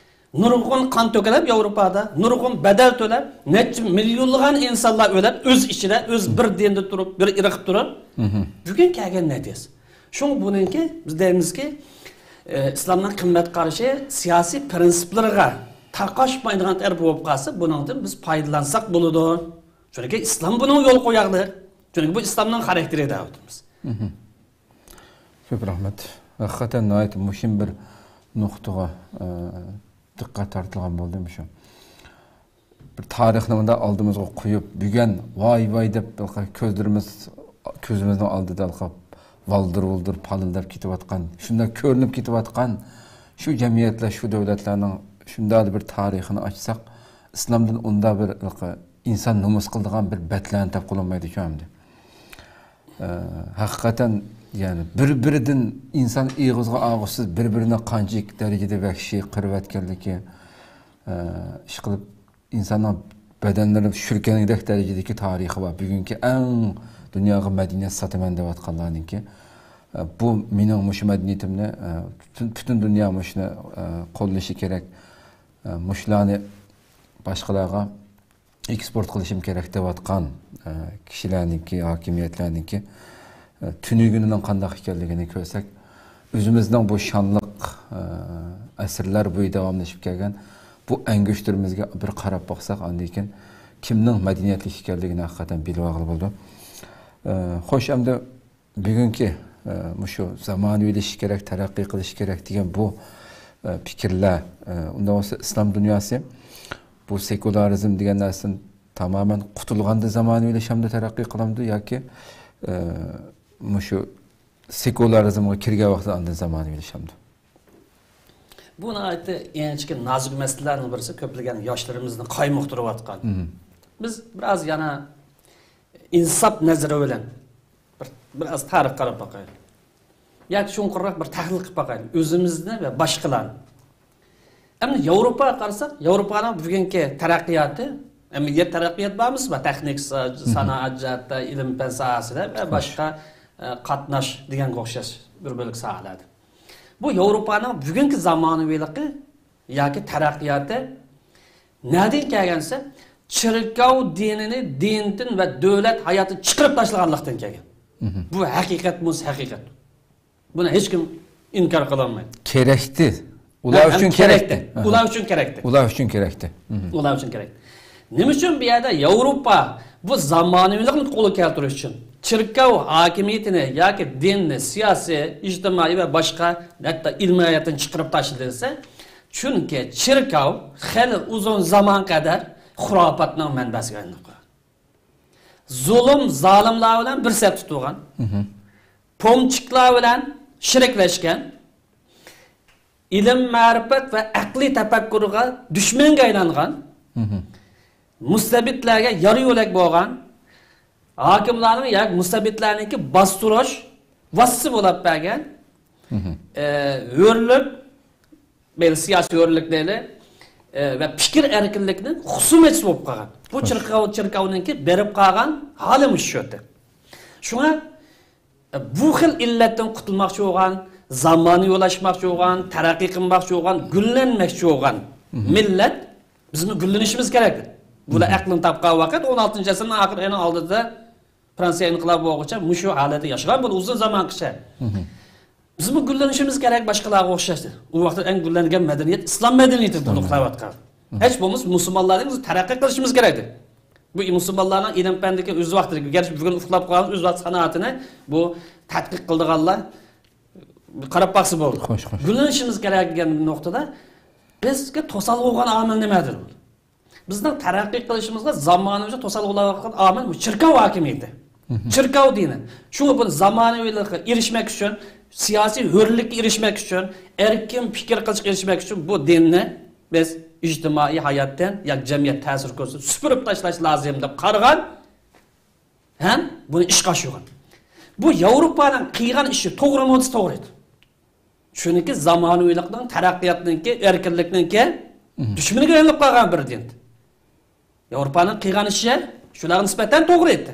نۇرغۇن قان تۆكۈلۈپ ياۋروپادا، نۇرغۇن بەدەل تۆلەپ، نەچچە مىليونلىغان ئىنسانلار ئۆلۈپ، ئۆز ئىچىدە، ئۆز بىر دىندا تۇرۇپ، بىر ئىرقتا تۇرۇپ، مم. بۈگۈن كەلگەن نەتىجىسى. شۇڭا بۇنىڭكى، بىز دەيمىزكى، ئە، ئىسلامنىڭ قىممەت قارىشى سىياسىي پىرىنسىپلىرىغا تاقاشمايدىغان تەرىپى بولۇپ قالسا، بۇنىڭدىن بىز پايدىلانساق بولىدۇ. چۈنكى ئىسلام بۇنىڭ يول قوياقلىرى. چۈنكى بۇ ئىسلامنىڭ خاراكتېرى دەۋاتىمىز. مم. كۆپ رەھمەت. ھەقىقەتەن ناھايىتى مۇھىم بىر نۇقتىغا، ئە، دىققەت تارتىلغان بولدى مۇشۇ. بىر تارىخنى مۇنداق ئالدىمىزغا قويۇپ، بۈگۈن ۋاي ۋاي دەپ كۆزلىرىمىز، كۆزىمىزنىڭ ئالدىدا ۋالدىر-ۋۇلدۇر پالىلداپ كېتىۋاتقان، شۇنداق كۆرۈنۈپ كېتىۋاتقان شۇ جەمئىيەتلەر، شۇ دۆلەتلەرنىڭ شۇنداق بىر تارىخىنى ئاچساق، ئىسلامدىن ئۇنداق بىر ئىنسان نومۇس قىلىدىغان بىر بەتلەرنى تاپقىلى بولمايدۇ شۇ ئەمدى. ئە، ھەقىقەتەن، يەنى بىر-بىرىدىن ئىنسان ئېغىزغا ئالغۇسىز بىر-بىرىنى قانچىلىك دەرىجىدە ۋەھشىي قىرىۋەتكەنلىكى، ئە، ئىشقىلىپ ئىنساننىڭ بەدەنلىرى شۈركەنگۈدەك دەرىجىدىكى تارىخى بار. بۈگۈنكى ئەڭ دۇنياغا مەدەنىيەت ساتىمەن دەۋاتقانلارنىڭكى. ئە، بۇ مېنىڭ مۇشۇ مەدەنىيىتىمنى، ئە، پۈتۈن، پۈتۈن دۇنيا مۇشۇنى، ئە، قوللىشى كېرەك. ئە، مۇشۇلارنى باشقىلارغا ئېكسپورت قىلىشىم كېرەك دەۋاتقان، ئە، كىشىلەرنىڭكى، ھاكىمىيەتلەرنىڭكى، ئە، تۈنۈگۈنىنىڭ قانداق ئىكەنلىكىنى كۆرسەك، ئۆزىمىزنىڭ بۇ شانلىق، ئە، ئەسىرلەر بويى داۋاملىشىپ كەلگەن بۇ ئەڭگۈشتىرىمىزگە بىر قاراپ باقساق، ئاندىن كېيىن كىمنىڭ مەدەنىيەتلىك ئىكەنلىكىنى ھەقىقەتەن بىلىۋالغىلى بولىدۇ. ئە، خوش، ئەمدى بۈگۈنكى، ئە، مۇشۇ زامانىۋىلىشىش كېرەك، تەرەققىي قىلىش كېرەك دېگەن بۇ، ئە، پىكىرلەر، ئە، ئۇنداق بولسا ئىسلام دۇنياسى بۇ سېكۇلارىزم دېگەن نەرسىدىن تامامەن قۇتۇلغاندا زامانىۋىلىشامدۇ، تەرەققىي قىلامدۇ ياكى، ئە، مۇشۇ سېكۇلارىزمغا كىرگەن ۋاقتىدا ئاندىن زامانىۋىلىشامدۇ؟ بۇ ناھايىتى ئىنچىكە نازۇك مەسىلىلەرنىڭ بىرسى، كۆپلىگەن ياشلىرىمىزنى قايمۇقتۇرۇۋاتقان. مم. بىز بىراز يەنە ئىنساپ نەزىرى بىلەن بىر، بىراز تارىخقا قاراپ باقايلى. ياكى چوڭقۇرراق بىر تەھلىل قىلىپ باقايلى. ئۆزىمىزنى ۋە باشقىلارنى. ئەمدى ياۋروپاغا قارىساق، ياۋروپانىڭ بۈگۈنكى تەرەققىياتى، ئەمدى يەر تەرەققىيات بارمىز، بار تېخنىك، سا-، سانائەت جەھەتتە، ئىلىم-پەن ساھەسىدە ۋە باشقا، ئە، قاتناش دېگەنگە ئوخشاش بىر بۆلەك ساھەلەردە. بۇ ياۋروپانىڭ بۈگۈنكى زامانىۋىلىقى ياكى تەرەققىياتى نەدىن كەلگەن دېسە، چېركاۋ دىنىنى دىندىن ۋە دۆلەت ھاياتىدىن چىقىرىپ تاشلىغانلىقتىن كەلگەن. بۇ ھەقىقەت، بۇ ھەقىقەت. بۇنى ھېچكىم ئىنكار قىلالمايدۇ. كېرەكتى. ئۇلار ھە، ئۈچۈن كېرەكتى. كېرەكتى. ئۇلار ئۈچۈن كېرەكتى. ئۇلار ئۈچۈن كېرەكتى. ئۇلار ئۈچۈن كېرەكتى. نېمە ئۈچۈن بۇ يەردە ياۋروپا بۇ زامانىۋىلىقنى قولغا كەلتۈرۈش ئۈچۈن چېركاۋ ھاكىمىيىتىنى ياكى دىننى سىياسىي، ئىجتىمائىي ۋە باشقا، ھەتتا ئىلمىي ھاياتتىن چىقىرىپ تاشلىدى دېسە، چۈنكى چېركاۋ خېلى ئۇزۇن زامان قەدەر خۇراپاتنىڭ مەنبەسىگە ئايلىنىپ قالغان. زۇلۇم، زالىملار بىلەن بىر سەپتە تۇرغان. پومچىكلار بىلەن شېرىكلەشكەن. ئىلىم-مەرىپەت ۋە ئەقلىي تەپەككۇرغا دۈشمەنگە ئايلانغان. مۇستەبىتلەرگە يار-يۆلەك بولغان. ھاكىملارنىڭ ياكى مۇستەبىتلەرنىڭكى باستۇرۇش ۋاسىتىسى بولۇپ بەرگەن. ئە، ھۆرلۈك، مەيلى سىياسىي ھۆرلۈك دەيلى، ئە، ۋە پىكىر ئەركىنلىكىنىڭ خۇسۇمەتچىسى بولۇپ قالغان. بۇ چېركاۋ، چېركاۋنىڭكى بېرىپ قالغان ھالى مۇشۇ ئىدى. شۇڭا، ئە، بۇ خىل ئىللەتتىن قۇتۇلماقچى بولغان، زامانىۋىلاشماقچى بولغان، تەرەققىي قىلماقچى بولغان، گۈللەنمەكچى بولغان مىللەت، بىزمۇ گۈللىنىشىمىز كېرەك. بۇلار ئەقلىنى تاپقان ۋاقىت، ئون ئالتىنچى ئەسىرنىڭ ئاخىرىنىڭ ئالدىدا فرانسىيە ئىنقىلابى بولغۇچە مۇشۇ ھالەتتە ياشىغان، بۇ ئۇزۇن زامانغىچە. بىزمۇ گۈللىنىشىمىز كېرەك باشقىلارغا ئوخشاش. ئۇ ۋاقىتتا ئەڭ گۈللەنگەن مەدەنىيەت ئىسلام مەدەنىيىتى ئىسلام بولۇپ مەدەنىيىتى. قېلىۋاتقان. ھېچ بولمىسا مۇسۇلمانلارنىڭ بىز تەرەققىي قىلىشىمىز كېرەك. بۇ مۇسۇلمانلارنىڭ ئىلىم پەندىكى ئۆز ۋاقتىدىكى، گەرچە بۈگۈن ئۇخلاپ قالغان ئۆز ۋاقتى سانائىتىنى بۇ تەتقىق قىلىدىغانلار قاراپ باقسا بولدى. خوش، خوش. گۈللىنىشىمىز كېرەك دېگەن نۇقتىدا بىزگە توسالغۇ بولغان ئامىل نېمىدۇر؟ بىزنىڭ تەرەققىي قىلىشىمىزغا زامانىۋىچە توسالغۇ بولۇۋاتقان ئامىل بۇ چېركاۋ ھاكىمىيىتى. چېركاۋ دىنى. شۇڭا بۇنى زامانىۋىلىققا ئېرىشمەك ئۈچۈن، سىياسىي ھۆرلۈككە ئېرىشمەك ئۈچۈن، ئەركىن پىكىر قىلىشقا ئېرىشمەك ئۈچۈن بۇ دىننى بىز ئىجتىمائىي ھاياتتىن ياكى جەمئىيەت تەسىر كۆرسىتىپ سۈپۈرۈپ تاشلاش لازىم دەپ قارىغان ھەم بۇنى ئىشقا ئاشۇرغان. بۇ ياۋروپانىڭ قىلغان ئىشى توغرىمۇ دېسە توغرا ئىدى. چۈنكى زامانىۋىلىقنىڭ، تەرەققىياتنىڭكى، ئەركىنلىكنىڭكى دۈشمىنىگە ئايلىنىپ قالغان بىر دىن. ياۋروپانىڭ قىلغان ئىشى شۇلارغا نىسبەتەن توغرا ئىدى.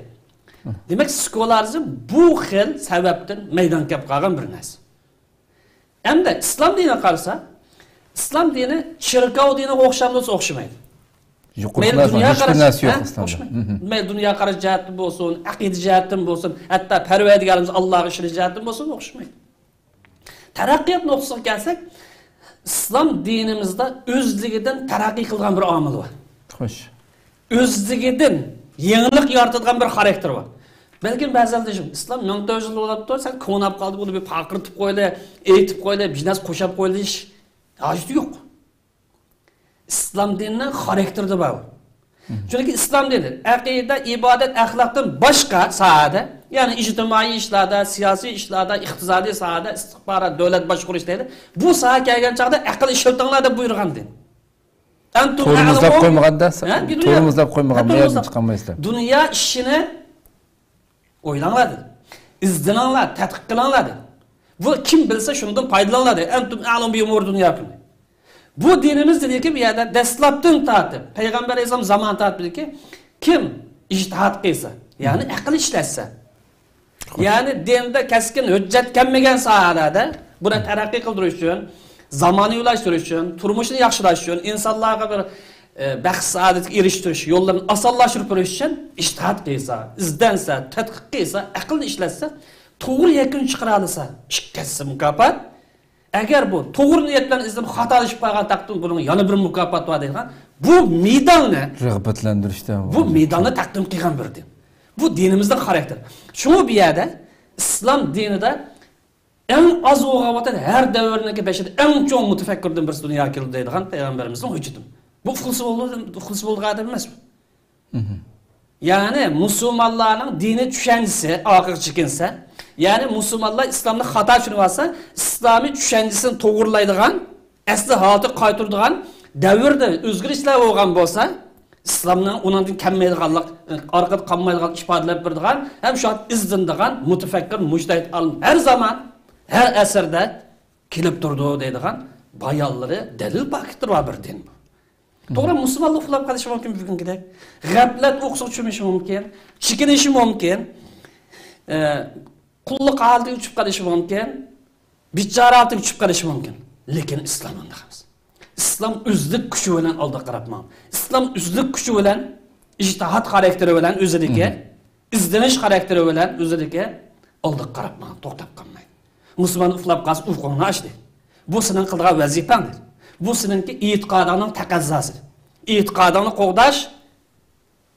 دېمەك، سېكۇلارىزم بۇ خىل سەۋەبتىن مەيدانغا كېلىپ قالغان بىر نەرسە. ئەمدى ئىسلام دىنىغا قارىسا، ئىسلام دىنى چېركاۋ دىنىغا ئوخشامدۇ دېسە ئوخشىمايدۇ. يۇقىرى مەيلى دۇنيا قاراش، ھە؟ ئوخشىمايدۇ. مەيلى دۇنيا قاراش جەھەتتىن بولسۇن، ئەقىدە جەھەتتىن بولسۇن، ھەتتا پەرۋەردىگارىمىز ئاللاغا ئىشىنىش جەھەتتىن بولسۇن، ئوخشىمايدۇ. تەرەققىيات نۇقتىسىغا كەلسەك، ئىسلام دىنىمىزدا ئۆزلۈكىدىن تەرەققىي قىلغان بىر ئامىل بار. خوش. ئۆزلۈكىدىن يېڭىلىق يارىتىدىغان بىر خاراكتېر بار. بەلكىم بەزىلەر دېيىشى، ئىسلام مىڭ تۆت يۈز يىل بولۇپتۇ، سەن كوناپ قالدى، بۇنى بىر پارقىرىتىپ قويلى، ئېيتىپ قويلى، بىر نەرسە قوشاپ قويلى دېيىش ھاجىتى يوق. ئىسلام دىنىنىڭ خاراكتېرىدا بار بۇ. چۈنكى ئىسلام دىنى ئەقىدە، ئىبادەت، ئەخلاقتىن باشقا ساھەدە، يەنى ئىجتىمائىي ئىشلاردا، سىياسىي ئىشلاردا، ئىقتىسادىي ساھەدە، ئىستىخبارات، دۆلەت باشقۇرۇش دەيلى. بۇ ساھەگە كەلگەن چاغدا ئەقىل ئىشلىتىڭلار دەپ بۇيرۇغان دىن. ئەنتۇم تورمۇزلاپ ئەلىمۇ. قويمىغاندا، ھە؟ تورمۇزلاپ قويمىغان، ھە، بۇ يەردىن تورمۇزلاپ. چىقالمايسىلەر. دۇنيا ئىشىنى ئويلاڭلار دېدى. ئىزدىنىڭلار، تەتقىق قىلىڭلار دېدى. بۇ كىم بىلسە شۇنىڭدىن پايدىلىنىڭلار دېدى. ئەنتۇم ئەلىمۇ بىئۇمۇرى دۇنياكۇم. بۇ دىنىمىز دېدىكى، بۇ يەردە دەسلەپتىن تارتىپ، پەيغەمبەر ئەلەيھىسسالام زامانى تارتىپتىكى، كىم ئىجتىھات قىلسا، يەنى ئەقىل ئىشلەتسە، يەنى دىندا كەسكىن ھۆججەت كەلمىگەن ساھەلەردە بۇنى تەرەققىي قىلدۇرۇش ئۈچۈن، زامانىۋىلاشتۇرۇش ئۈچۈن، تۇرمۇشنى ياخشىلاش ئۈچۈن، ئىنسانلارغا بىر، ئە، بەخت سائادەتكە ئېرىشتۈرۈش يوللىرىنى ئاسانلاشتۇرۇپ بېرىش ئۈچۈن ئىجتىھاد قىلسا، ئىزدەنسە، تەتقىق قىلسا، ئەقىلنى ئىشلەتسە، توغرا يەكۈن چىقىرالىسا، ئىككىسى مۇكاپات. ئەگەر بۇ توغرا نىيەت بىلەن ئىزدىنىپ خاتالىشىپ قالغان تەقدىردە بۇنىڭ يەنە بىر مۇكاپاتى بار دەيدىغان بۇ مىدالنى، رىغبەتلەندۈرۈشتە بۇ مىدالنى تەقدىم قىلغان بىر دىن. بۇ دىنىمىزنىڭ خاراكتېرى. شۇڭا بۇ يەردە ئىسلام دىنىدا ئەڭ ئاز بولغان ۋاقىت ھەر دەۋرنىڭكى بېشىدا ئەڭ چوڭ مۇتەپەككۇردىن بىرسى دۇنياغا كېلىدۇ دەيدىغان پەيغەمبىرىمىزنىڭ ھۆججىتى. بۇ ئۇقلىسا بولىدۇ، ئۇقلىسا بولىدىغان ئادەم ئەمەسمۇ؟ يەنى مۇسۇلمانلارنىڭ دىنىي چۈشەنچىسى ئارقىغا چېكىنسە، يەنى مۇسۇلمانلار ئىسلامنى خاتا چۈشىنىۋالسا، ئىسلامىي چۈشەنچىسىنى توغرىلايدىغان، ئەسلى ھالىتىگە قايتۇرىدىغان دەۋردە ئۆزگىرىشلەر بولغان بولسا، ئىسلامنىڭ ئۇنىڭدىن كەلمەيدىغانلىق، ئارقىدا قالمايدىغان ئىپادىلەپ بېرىدىغان ھەم شۇ ئىزدىنىدىغان مۇتەپەككۇر، مۇجتەھىد ئالىم ھەر زامان، ھەر ئەسىردە كېلىپ تۇرىدۇ دەيدىغان بايانلىرى، دەلىل پاكىتلىرى بار بىر دىن بۇ. توغرا، مۇسۇلمانلار ئۇخلاپ قېلىشى مۇمكىن بۈگۈنكىدەك. غەپلەت ئۇيقۇسىغا چۆمۈشى مۇمكىن. چېكىنىشى مۇمكىن. ئە، قۇللۇق ھالىتىگە چۈشۈپ قېلىشى مۇمكىن. بىچارە ھالىتىگە چۈشۈپ قېلىشى مۇمكىن. لېكىن ئىسلام ئۇنداق ئەمەس. ئىسلام ئۆزلۈك كۈچى بىلەن ئالدىغا قاراپ ماڭىدۇ. ئىسلام ئۆزلۈك كۈچى بىلەن، ئىجتىھاد خاراكتېرى بىلەن ئۆزىدىكى، ئىزدىنىش خاراكتېرى بىلەن ئۆزىدىكى ئالدىغا قاراپ ماڭىدۇ، توختاپ قالمايدۇ. مۇسۇلمان ئۇخلاپ قالسا، ئۇيقۇڭنى ئاچ دەيدۇ. بۇ سېنىڭ قىلىدىغان ۋەزىپەڭ دەيدۇ. بۇ سېنىڭكى ئېتىقادىڭنىڭ تەقەززاسى. ئېتىقادىڭنى قوغداش،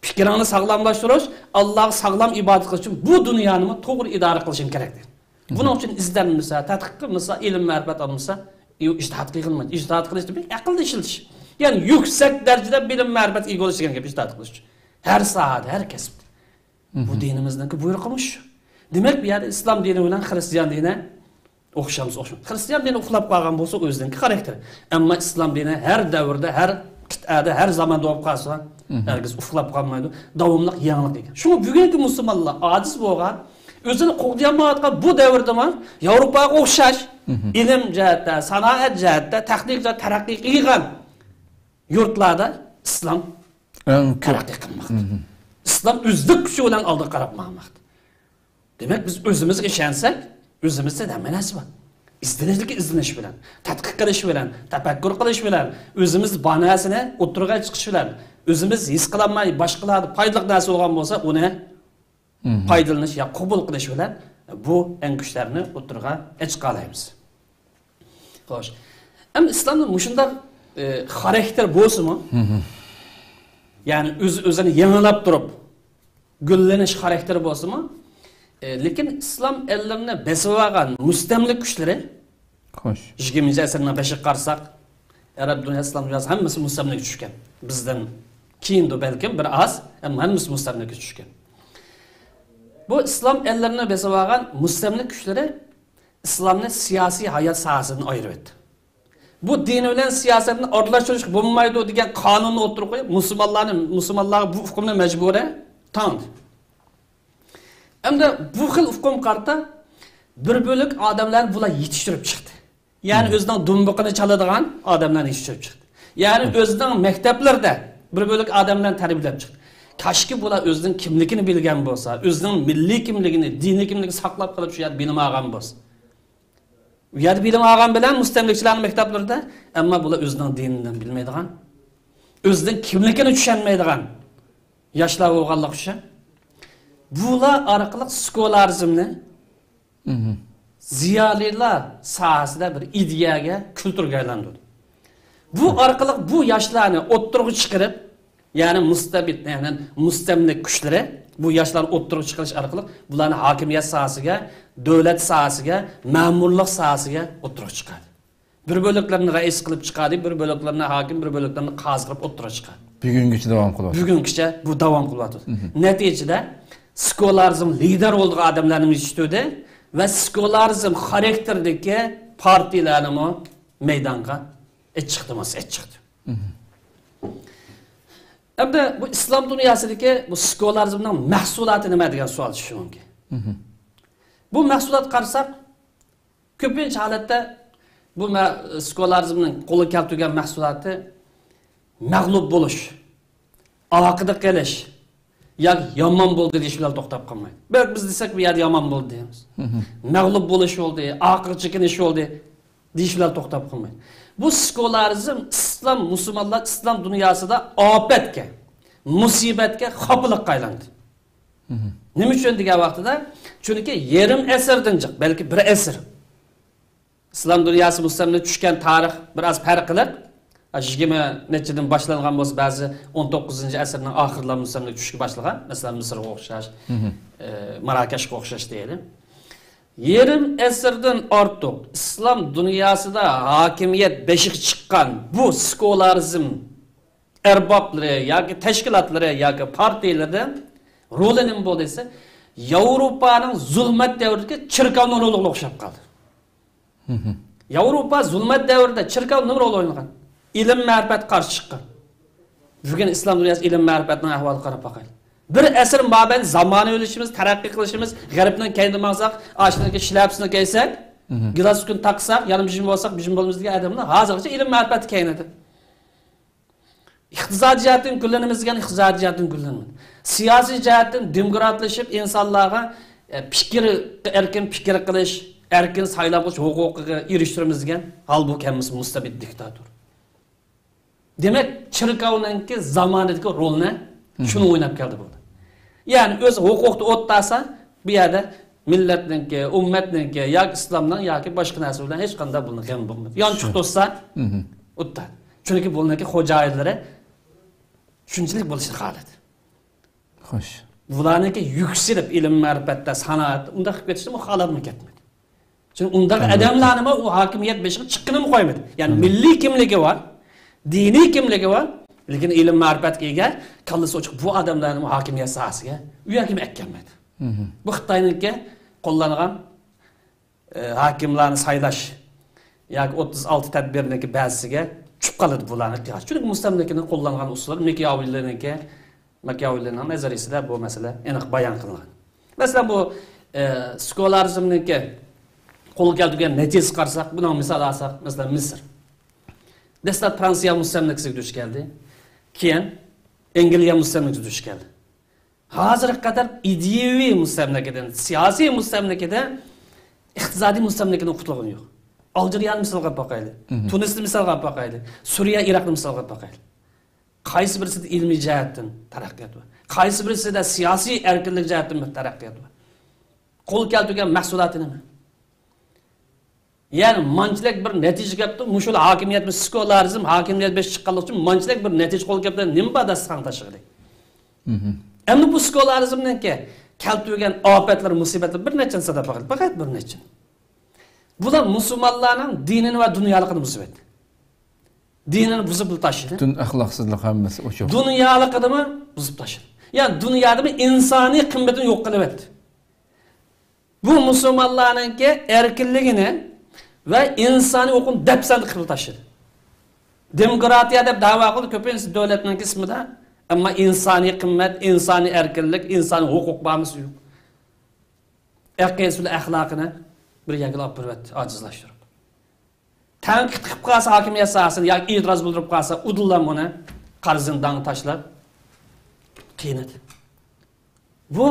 پىكرىڭنى ساغلاملاشتۇرۇش، ئاللاغا ساغلام ئىبادەت قىلىش ئۈچۈن بۇ دۇنيانىمۇ توغرا ئىدارە قىلىشىڭ كېرەك دەيدۇ. بۇنىڭ ئۈچۈن ئىزدەنمىسە، تەتقىق قىلمىسا، ئىلىم مەرىپەت ئالمىسا، ئىجتىھاد قىلغىلى بولمايدۇ. ئىجتىھاد قىلىش دېمەك ئەقىلنى ئىشلىتىش. يەنى يۈكسەك دەرىجىدە بىلىم مەرىپەت ئىگە بولۇش دېگەن گەپ ئىجتىھاد قىلىش ئۈچۈن. ھەر ساھەدە، ھەر كەسىپتە. بۇ دىنىمىزنىڭكى بۇيرۇقىمۇ شۇ. دېمەك، بۇ يەردە ئىسلام دىنى بىلەن خىرىستىيان دىنى ئوخشامسا ئوخشىمايدۇ. خىرىستىيان دىنى ئۇخلاپ قالغان بولسا، ئۆزىنىڭكى خاراكتېرى. ئەمما ئىسلام دىنى ھەر دەۋردە، ھەر قىتئەدە، ھەر زاماندا بولۇپ قالسا، ھەرگىز ئۇخلاپ قالمايدۇ. داۋاملىق يېڭىلىق ئىگە. شۇڭا بۈگۈنكى مۇسۇلمانلار ئاجىز بولغان، ئۆزىنى قوغدىيالمايۋاتقان بۇ دەۋردىمۇ ياۋروپاغا ئوخشاش ئىلىم جەھەتتە، سانائەت جەھەتتە، تېخنىكا جەھەتتە تەرەققىي قىلغان يۇرتلاردا ئىسلام ئەڭ كۆپ تەرەققىي قىلماقتا. ئىسلام ئۆزلۈك كۈچى بىلەن ئالدىغا قاراپ ماڭماقتا. دېمەك، بىز ئۆزىمىزگە ئىشەنسەك، ئۆزىمىزدە ھەممە نەرسە بار. ئىزدىنىشلىككە ئىزدىنىش بىلەن، تەتقىق قىلىش بىلەن، تەپەككۇر قىلىش بىلەن، ئۆزىمىز بار نەرسىنى ئوتتۇرىغا چىقىش بىلەن، ئۆزىمىز ھېس قىلالماي باشقىلاردا پايدىلىق نەرسە بولغان بولسا، ئۇنى پايدىلىنىش يا قوبۇل قىلىش بىلەن بۇ ئەڭ كۈچلەرنى ئوتتۇرىغا چىقالايمىز. خوش. ئەمدى ئىسلامدا مۇشۇنداق، ئە، خاراكتېر بولسىمۇ، يەنى ئۆز-، ئۆزىنى يېڭىلاپ تۇرۇپ، گۈللىنىش خاراكتېرى بولسىمۇ، ئە، لېكىن ئىسلام ئەللىرىنى بېسىۋالغان مۇستەملىكە كۈچلىرى، خوش. يىگىرمىنچى ئەسىرنىڭ بېشىغا قارىساق، ئەرەب دۇنيا، ئىسلام دۇنياسى ھەممىسى مۇستەملىكىگە چۈشكەن. بىزدىن كېيىندۇ بەلكىم بىر ئاز، ئەمما ھەممىسى مۇستەملىكىگە چۈشكەن. بۇ ئىسلام ئەللىرىنى بېسىۋالغان مۇستەملىكە كۈچلىرى ئىسلامنى سىياسىي ھايات ساھەسىدىن ئايرىۋەتتى. بۇ دىن بىلەن سىياسەتنى ئارىلاشتۇرۇشقا بولمايدۇ دېگەن قانۇننى ئوتتۇرىغا قويۇپ، مۇسۇلمانلارنى، مۇسۇلمانلارغا بۇ ئۇقۇمنى مەجبۇرەن تاڭدى. ئەمدى بۇ خىل ئۇقۇمغا قارىتا بىر بۆلەك ئادەملەرنى بۇلار يېتىشتۈرۈپ چىقتى. يەنى ئۆزىنىڭ دۇمبىقىنى چالىدىغان ئادەملەرنى يېتىشتۈرۈپ چىقتى. يەنى ئۆزىنىڭ مەكتەپلىرىدە بىر بۆلەك ئادەملەرنى تەربىيەلەپ چىقتى. كاشكى بۇلار ئۆزىنىڭ كىملىكىنى بىلگەن بولسا، ئۆزىنىڭ مىللىي كىملىكىنى، دىنىي كىملىكىنى ساقلاپ قېلىپ شۇ يەردە بىلىم ئالغان بولسا. ئۇ يەردە بىلىم ئالغان بىلەن مۇستەملىكىچىلەرنىڭ مەكتەپلىرىدە، ئەمما بۇلار ئۆزىنىڭ دىنىنى بىلمەيدىغان، ئۆزىنىڭ كىملىكىنى چۈشەنمەيدىغان ياشلار بولغانلىقى ئۈچۈن، بۇلار ئارقىلىق سېكۇلارىزمنى زىيالىيلار ساھەسىدە بىر ئىدىيەگە، كۈلتۈرگە ئايلاندۇردى. بۇ ئارقىلىق بۇ ياشلارنى ئوتتۇرىغا چىقىرىپ، يەنى مۇستەبىت، يەنى مۇستەملىك كۈچلىرى بۇ ياشلارنى ئوتتۇرىغا چىقىرىش ئارقىلىق بۇلارنى ھاكىمىيەت ساھەسىگە، دۆلەت ساھەسىگە، مەمۇرلۇق ساھەسىگە ئوتتۇرىغا چىقاردى. بىر بۆلەكلەرنى رەئىس قىلىپ چىقاردى، بىر بۆلەكلەرنى ھاكىم، بىر بۆلەكلەرنى قازى قىلىپ ئوتتۇرىغا چىقاردى. بۈگۈنگىچە داۋام قىلىۋاتىدۇ. بۈگۈنگىچە بۇ داۋام قىلىۋاتىدۇ. نەتىجىدە سېكۇلارىزم لىدېر بولىدىغان ئادەملەرنى يېتىشتۈردى ۋە سېكۇلارىزم خاراكتېرىدىكى پارتىيەلەرنىمۇ مەيدانغا ئېچىقتى، ماس ئېچىقتى. ئەمدى بۇ ئىسلام دۇنياسىدىكى بۇ سېكۇلارىزمنىڭ مەھسۇلاتى نېمە دېگەن سوئال چۈشۈشى مۇمكىن. بۇ مەھسۇلاتقا قارىساق، كۆپىنچە ھالەتتە بۇ مە-، سېكۇلارىزمنىڭ قولغا كەلتۈرگەن مەھسۇلاتى مەغلۇپ بولۇش، ئارقىدا قېلىش، ياكى يامان بولدى دېيىش بىلەن توختاپ قالمايدۇ. بەك بىز دېسەك، بۇ يەردە يامان بولدى دەيمىز. مەغلۇپ بولۇش بولدى، ئاخىرى چېكىنىش بولدى دېيىش بىلەن توختاپ قالمايدۇ. بۇ سېكۇلارىزم ئىسلام، مۇسۇلمانلار ئىسلام دۇنياسىدا ئاپەتكە، مۇسىبەتكە، خاپىلىققا ئايلاندى. نېمە ئۈچۈن دېگەن ۋاقتىدا، چۈنكى يېرىم ئەسىردىن جىق، بەلكى بىر ئەسىر. ئىسلام دۇنياسى مۇستەملىكە چۈشكەن تارىخ بىر ئاز پەرقلىق. يىگىرمە نەچچىدىن باشلانغان بولسا، بەزى ئون توققۇزىنچى ئەسىرنىڭ ئاخىرلىرى مۇستەملىكە چۈشۈشكە باشلىغان. مەسىلەن، مىسىرغا ئوخشاش، ئە، ماراكەشقە ئوخشاش دەيلى. يېرىم ئەسىردىن ئارتۇق ئىسلام دۇنياسىدا ھاكىمىيەت بېشىغا چىققان بۇ سېكۇلارىزم ئەربابلىرى ياكى تەشكىلاتلىرى ياكى پارتىيىلىرىدە رولى نېمە بولدى دېسە، ياۋروپانىڭ زۇلمەت دەۋرىدىكى چېركاۋنىڭ رولىغا ئوخشاپ قالدى. ياۋروپا زۇلمەت دەۋرىدە چېركاۋ نېمە رول ئوينىغان؟ ئىلىم مەرىپەتكە قارشى چىققان. بۈگۈن ئىسلام دۇنياسى ئىلىم مەرىپەتنىڭ ئەھۋالىغا قاراپ باقايلى. بىر ئەسىر مابەينىدە زامانىۋىلىشىمىز، تەرەققىي قىلىشىمىز، غەربنىڭ كەينىدىن ماڭساق، ئاشۇنىڭكى شىلەپىسىنى كىيسەك، گىلاسكۇن تاقىساق، يەنە بىژىم بولساق، بىژىم بولىمىز دېگەن ئادەملەر ھازىرغىچە ئىلىم مەرىپەتتە كەينىدى. ئىقتىسادىي جەھەتتىن گۈللىنىمىز دېگەن ئىقتىسادىي جەھەتتىن گۈللەنمىدى. سىياسىي جەھەتتىن دېموكراتلىشىپ، ئىنسانلارغا، ئە، پىكىر، ئەركىن پىكىر قىلىش، ئەركىن سايلام قىلىش ھوقۇقىغا ئېرىشتۈرىمىز دېگەن، ھالبۇكى ھەممىسى مۇستەبىت دىكتاتور. دېمەك، چېركاۋنىڭكى زامانىدىكى رولىنى شۇنى ئويناپ كەلدى بولدى. يەنى ئۆزى ھوقۇقتا ئوتتاسا، بۇ يەردە مىللەتنىڭكى، ئۈممەتنىڭكى ياكى ئىسلامنىڭ ياكى باشقا نەرسە بىلەن ھېچقانداق بۇنىڭ غېمى بولمايدۇ. يانچۇق توسسا، ئوتتا. چۈنكى بۇنىڭكى خوجايىنلىرى شۇنچىلىك بولۇشنى خالىدى. خوش. بۇلارنىڭكى يۈكسىلىپ، ئىلىم مەرىپەتتە، سانائەتتە ئۇنداق قىلىپ كېتىشنى خالىپمۇ كەتمىدى. چۈنكى ئۇنداق ئادەملەرنىمۇ ئۇ ھاكىمىيەت بېشىغا چىققىنىمۇ قويمىدى. يەنى مىللىي كىملىكى بار، دىنىي كىملىكى بار، لېكىن ئىلىم مەرىپەتكە ئىگە، كاللىسى ئوچۇق بۇ ئادەملەرنىمۇ ھاكىمىيەت ساھەسىگە ئۇ يەرگىمۇ ئەكەلمەيدۇ. بۇ خىتاينىڭكى قوللانغان ئە، ھاكىملارنى سايلاش ياكى ئوتتۇز ئالتە تەدبىرنىڭكى بەزىسىگە چۈشۈپ قالىدۇ بۇلارنىڭ قىياسى. چۈنكى مۇستەملىكىنىڭ قوللانغان ئۇسۇلى ماكىياۋېللىنىڭكى، ماكىياۋېللىنىڭ نەزەرىيىسىدە بۇ مەسىلە ئېنىق بايان قىلىنغان. مەسىلەن، بۇ، ئە، سېكۇلارىزمنىڭكى قولغا كەلتۈرگەن نەتىجىسىگە قارىساق، بۇنىڭ مىسال ئالساق، مەسىلەن، مىسىر. دەسلەپ فرانسىيە مۇستەملىكىسىگە دۇچ كەلدى. كېيىن ئەنگلىيە مۇستەملىكىسىگە دۇچ كەلدى. ھازىرغا قەدەر ئىدىيەۋى مۇستەملىكىدىن، سىياسىي مۇستەملىكىدە، ئىقتىسادىي مۇستەملىكىدىن قۇتۇلغىنى يوق. ئالجىرىيەنى مىسالغا ئاپ باقايلى. تۇنىسنى مىسالغا ئاپ باقايلى. سۈرىيە، ئىراقنى مىسالغا ئاپ باقايلى. قايسى بىرسىدە ئىلمىي جەھەتتىن تەرەققىيات بار؟ قايسى بىرسىدە سىياسىي ئەركىنلىك جەھەتتىن بىر تەرەققىيات بار؟ قول كەلتۈرگەن مەھسۇلاتى نېمە؟ يەنى مانچىلىك بىر نەتىجە كەپتۇ، مۇشۇلا ھاكىمىيەت، سېكۇلارىزم ھاكىمىيەت بېشىغا چىققانلىقى ئۈچۈن مانچىلىك بىر نەتىجە قول كەپتۇ، نېمە بار داستىخان تاشلىغىلى؟ ئەمدى بۇ سېكۇلارىزمنىڭكى كەلتۈرگەن ئاپەتلەر، مۇسىبەتلەر بىر نەچچىنى ساناپ باقايلى، پەقەت بىر نەچچىنى. بۇلار مۇسۇلمانلارنىڭ دىنىنى ۋە دۇنيالىقىنى بۇزۇۋەتتى. دىنىنى بۇزۇپ تاشلىدى. پۈتۈن ئەخلاقسىزلىق ھەممىسى ئوچۇق. دۇنيالىقىنىمۇ بۇزۇپ تاشلىدى. يەنى دۇنيادىمۇ ئىنسانىي قىممىتىنى يوق قىلىۋەتتى. بۇ مۇسۇلمانلارنىڭكى ئەركىنلىكىنى ۋە ئىنسانىي ھوقۇقنى دەپسەندە قىلىپ تاشلىدى. دېموكراتىيە دەپ دەۋا قىلدى كۆپىنچىسى دۆلەتنىڭكى ئىسمىدا، ئەمما ئىنسانىي قىممەت، ئىنسانىي ئەركىنلىك، ئىنسانىي ھوقۇق بارمىسى يوق. ئەقىدىسى بىلەن ئەخلاقىنى بىر يەرگىلا ئاپىرىۋەتتى، ئاجىزلاشتۇرۇپ. تەنقىد قىلىپ قالسا ھاكىمىيەت ساھەسىنى ياكى ئېتىراز بىلدۈرۈپ قالسا، ئۇدۇللا ئۇنى قارا زىندانغا تاشلاپ قىينىدى. بۇ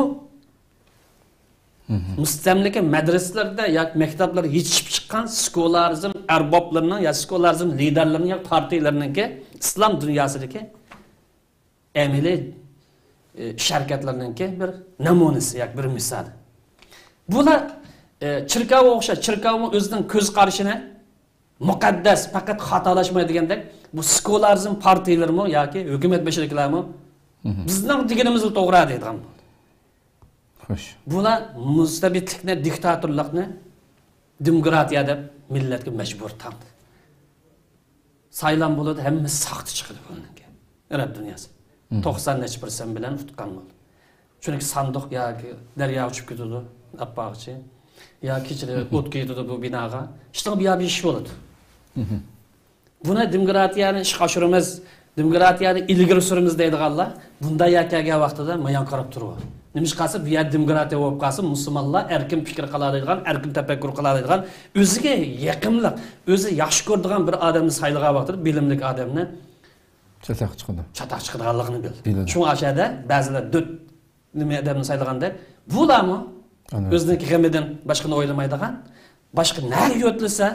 مۇستەملىكە مەدرىسىلىرىدە ياكى مەكتەپلەردە يېتىشىپ چىققان سېكۇلارىزم ئەربابلىرىنىڭ يا سېكۇلارىزم لىدەرلىرىنىڭ يا پارتىيىلىرىنىڭكى ئىسلام دۇنياسىدىكى ئەمەلىي، ئى، ئىش ھەرىكەتلىرىنىڭكى بىر نەمۇنىسى ياكى بىر مىسالى. بۇلار، ئى، چېركاۋغا ئوخشاش، چېركاۋمۇ ئۆزىنىڭ كۆز قارىشىنى مۇقەددەس، پەقەت خاتالاشمايدۇ دېگەندەك، بۇ سېكۇلارىزم پارتىيىلىرىمۇ ياكى ھۆكۈمەت بېشىدىكىلەرمۇ بىزنىڭ دېگىنىمىزلا توغرا دەيدىغان بولدى. خوش. بۇلار مۇستەبىتلىكنى، دىكتاتورلۇقنى دېموكراتىيە دەپ مىللەتكە مەجبۇر تاڭدى. سايلام بولىدۇ، ھەممىسى ساختا چىقىدۇ بۇنىڭكى. ئەرەب دۇنياسى. توقسان نەچچە پىرسەنت بىلەن ئۇتقان بولدى. چۈنكى ساندۇق ياكى دەرياغا چۈشۈپ كېتىدۇ، ئاپپاغىچە. يا كېچىدە ئوت كېتىدۇ بۇ بىناغا. ئىشتىن بىيا بىر ئىش بولىدۇ. بۇنى دېموكراتىيەنى ئىشقا ئاشۇرىمىز، دېموكراتىيەنى ئىلگىرى سۈرىمىز دەيدىغانلار بۇنداق يەرگە كەلگەن ۋاقتىدا مايان قاراپ تۇرۇۋال. نېمىشقا دېسە، بۇ يەردە دېموكراتىيە بولۇپ قالسا، مۇسۇلمانلار ئەركىن پىكىر قىلالايدىغان، ئەركىن تەپەككۇر قىلالايدىغان، ئۆزىگە يېقىملىق، ئۆزى ياخشى كۆرىدىغان بىر ئادەمنى سايلىغان ۋاقتىدا بىلىملىك ئادەمنى چاتاق چىقىدۇ. چاتاق چىقىدىغانلىقىنى بىلدى. بىلدى. شۇڭا ئاشۇ يەردە بەزىلەر دۆت نېمە ئادەمنى سايلىغاندەك، بۇلارمۇ ئۆزىنىڭكى غېمىدىن باشقىنى ئويلىمايدىغان، باشقا نەگە يۆتلىسە،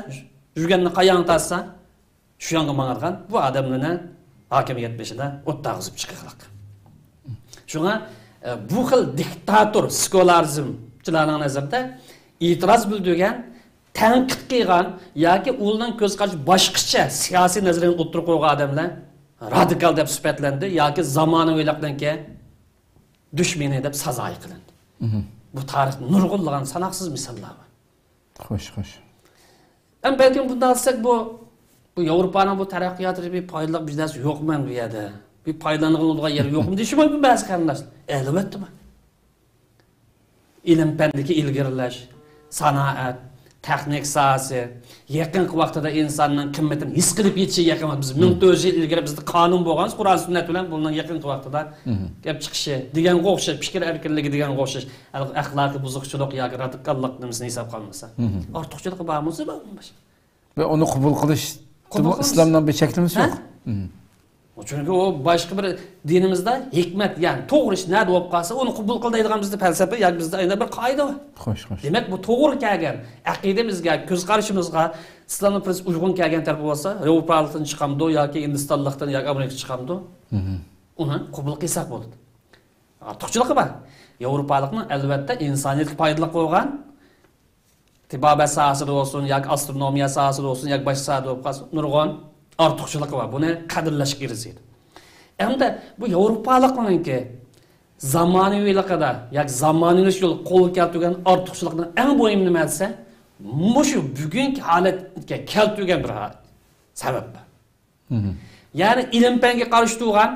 يۈرگەننى قاياغىنى تارتسا، شۇ يانغا ماڭىدىغان بۇ ئادەملەرنى ھاكىمىيەت بېشىدا ئوتتاغا ئۈزۈپ چىقىرلىق. شۇڭا، ئە، بۇ خىل دىكتاتور سېكۇلارىزمچىلارنىڭ نەزىرىدە ئېتىراز بىلدۈرگەن، تەنقىد قىلغان ياكى ئۇلارنىڭ كۆز قارىشى باشقىچە سىياسىي نەزەرىيىنى ئوتتۇرىغا قويغان ئادەملەر رادىكال دەپ سۈپەتلەندى ياكى زامانىۋىلىقنىڭكى دۈشمىنى دەپ سازايى قىلىندى. بۇ تارىختا نۇرغۇنلىغان ساناقسىز مىساللار بار. خوش، خوش. ئەم بەلكىم بۇنداق دېسەك، بۇ، بۇ ياۋروپانىڭ بۇ تەرەققىياتىدا بىر پايدىلىق بىر نەرسە يوقمۇ ئەمدى بۇ يەردە؟ بىر پايدىلانغىلى بولىدىغان يەر يوقمۇ دېيىشى مۇمكىن بەزى قېرىنداشلار. ئەلۋەتتە بار. ئىلىم پەندىكى ئىلگىرىلەش، سانائەت، تېخنىكا ساھەسى، يېقىنقى ۋاقتىدا ئىنساننىڭ قىممىتىنى ھېس قىلىپ يېتىشى يېقىن، بىز مىڭ تۆت يۈز يىل ئىلگىرى بىزدە قانۇن بولغان، قۇرئان سۈننەت بىلەن بۇنىڭ يېقىنقى ۋاقتىدا كېلىپ چىقىشى دېگەنگە ئوخشاش، پىكىر ئەركىنلىكى دېگەنگە ئوخشاش، ئەخ-، ئەخلاقىي بۇزۇقچىلىق ياكى رادىكاللىق نېمىسىنى ھېسابقا ئالمىسا، ئارتۇقچىلىقى بارمۇ بولمىسا، بۇ ئۇنى قوبۇل قىلىش، قوبۇل قىلىش. ئىسلامنىڭ بىر چەكلىمىسى ھە؟ يوق. چۈنكى ئۇ باشقا بىر دىنىمىزدا ھېكمەت، يەنى توغرا ئىش نەدە بولۇپ قالسا، ئۇنى قوبۇل قىل دەيدىغان بىزدە پەلسەپە ياكى بىزدە ئەنە بىر قائىدە بار. خوش، خوش. دېمەك، بۇ توغرا كەلگەن، ئەقىدىمىزگە، كۆز قارىشىمىزغا، ئىسلامنىڭ پىرىنسىپىغا ئۇيغۇن كەلگەن تەرىپى بولسا، ياۋروپالىقتىن چىقامدۇ ياكى ھىندىستانلىقتىن ياكى ئامېرىكىدىن چىقامدۇ، ئۇنى قوبۇل قىلساق بولىدۇ. ئارتۇقچىلىقى بار. ياۋروپالىقنىڭ ئەلۋەتتە ئىنسانىيەتكە پايدىلىق بولغان تېبابەت ساھەسىدە بولسۇن ياكى ئاسترونومىيە ساھەسىدە بولسۇن ياكى باشقا ساھەدە بولۇپ قالسۇن، نۇرغۇن ئارتۇقچىلىقى بار. بۇنى قەدىرلەشكە ئەرزىيدۇ. ئەمدى بۇ ياۋروپالىقنىڭكى زامانىۋىلىقىدا ياكى زامانىۋىلىشىش يولىدا قولغا كەلتۈرگەن ئارتۇقچىلىقنىڭ ئەڭ مۇھىم نېمە دېسە، مۇشۇ بۈگۈنكى ھالەتكە كەلتۈرگەن بىر ھال-، سەۋەب بار. يەنى ئىلىم-پەنگە قارشى تۇرغان،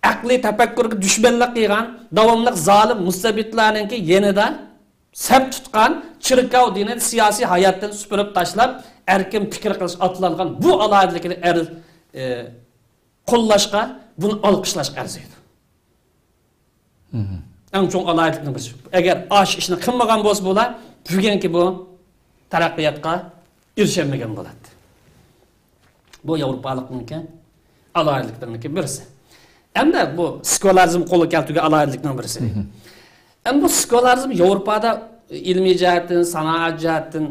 ئەقلىي تەپەككۇرغا دۈشمەنلىك قىلغان، داۋاملىق زالىم مۇستەبىتلەرنىڭكى يېنىدا سەپ تۇتقان، چېركاۋ دىنىنى سىياسىي ھاياتتىن سۈپۈرۈپ تاشلاپ، ئەركىن پىكىر قىلىشقا ئاتلانغان بۇ ئالاھىدىلىكىنى ئەر-، ئى، قوللاشقا، بۇنى ئالقىشلاشقا ئەرزىيدۇ. ئەڭ چوڭ ئالاھىدىلىكنىڭ بىرسى. ئەگەر ئاشۇ ئىشنى قىلمىغان بولسا بۇلار، بۈگۈنكى بۇ تەرەققىياتقا ئېرىشەلمىگەن بولاتتى. بۇ ياۋروپالىقنىڭكى ئالاھىدىلىكلىرىنىڭكى بىرسى. ئەمدى بۇ سېكۇلارىزم قولغا كەلتۈرگەن ئالاھىدىلىكنىڭ بىرسى. ئەمدى بۇ سېكۇلارىزم ياۋروپادا ئىلمىي جەھەتتىن، سانائەت جەھەتتىن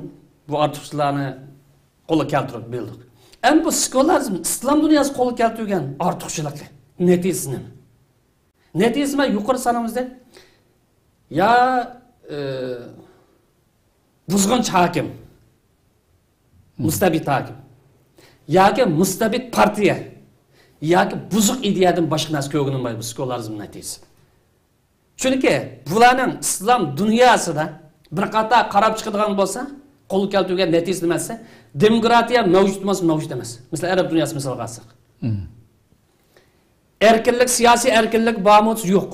بۇ ئارتۇقچىلارنى قولغا كەلتۈرۈپ بىلدۇق. ئەمدى بۇ سېكۇلارىزم ئىسلام دۇنياسى قولغا كەلتۈرگەن ئارتۇقچىلىقى، نەتىجىسى نېمە؟ نەتىجىسى مەن يۇقىرى سانىمىزدەك يا، ئى، بۇزغۇنچى ھاكىم، مۇستەبىت ھاكىم ياكى مۇستەبىت پارتىيە ياكى بۇزۇق ئىدىيەدىن باشقا نەرسە كۆرگىنىم بار بۇ سېكۇلارىزم نەتىجىسىدە. چۈنكى بۇلارنىڭ ئىسلام دۇنياسىدا بىر قاتار قاراپ چىقىدىغان بولسا، قولغا كەلتۈرگەن نەتىجىسى نېمە دېسە، دېموكراتىيە مەۋجۇت بولمىسا مەۋجۇت ئەمەس. مەسىلەن، ئەرەب دۇنياسى مىسالغا ئالساق. ئەركىنلىك، سىياسىي ئەركىنلىك بارمۇ دېسە يوق.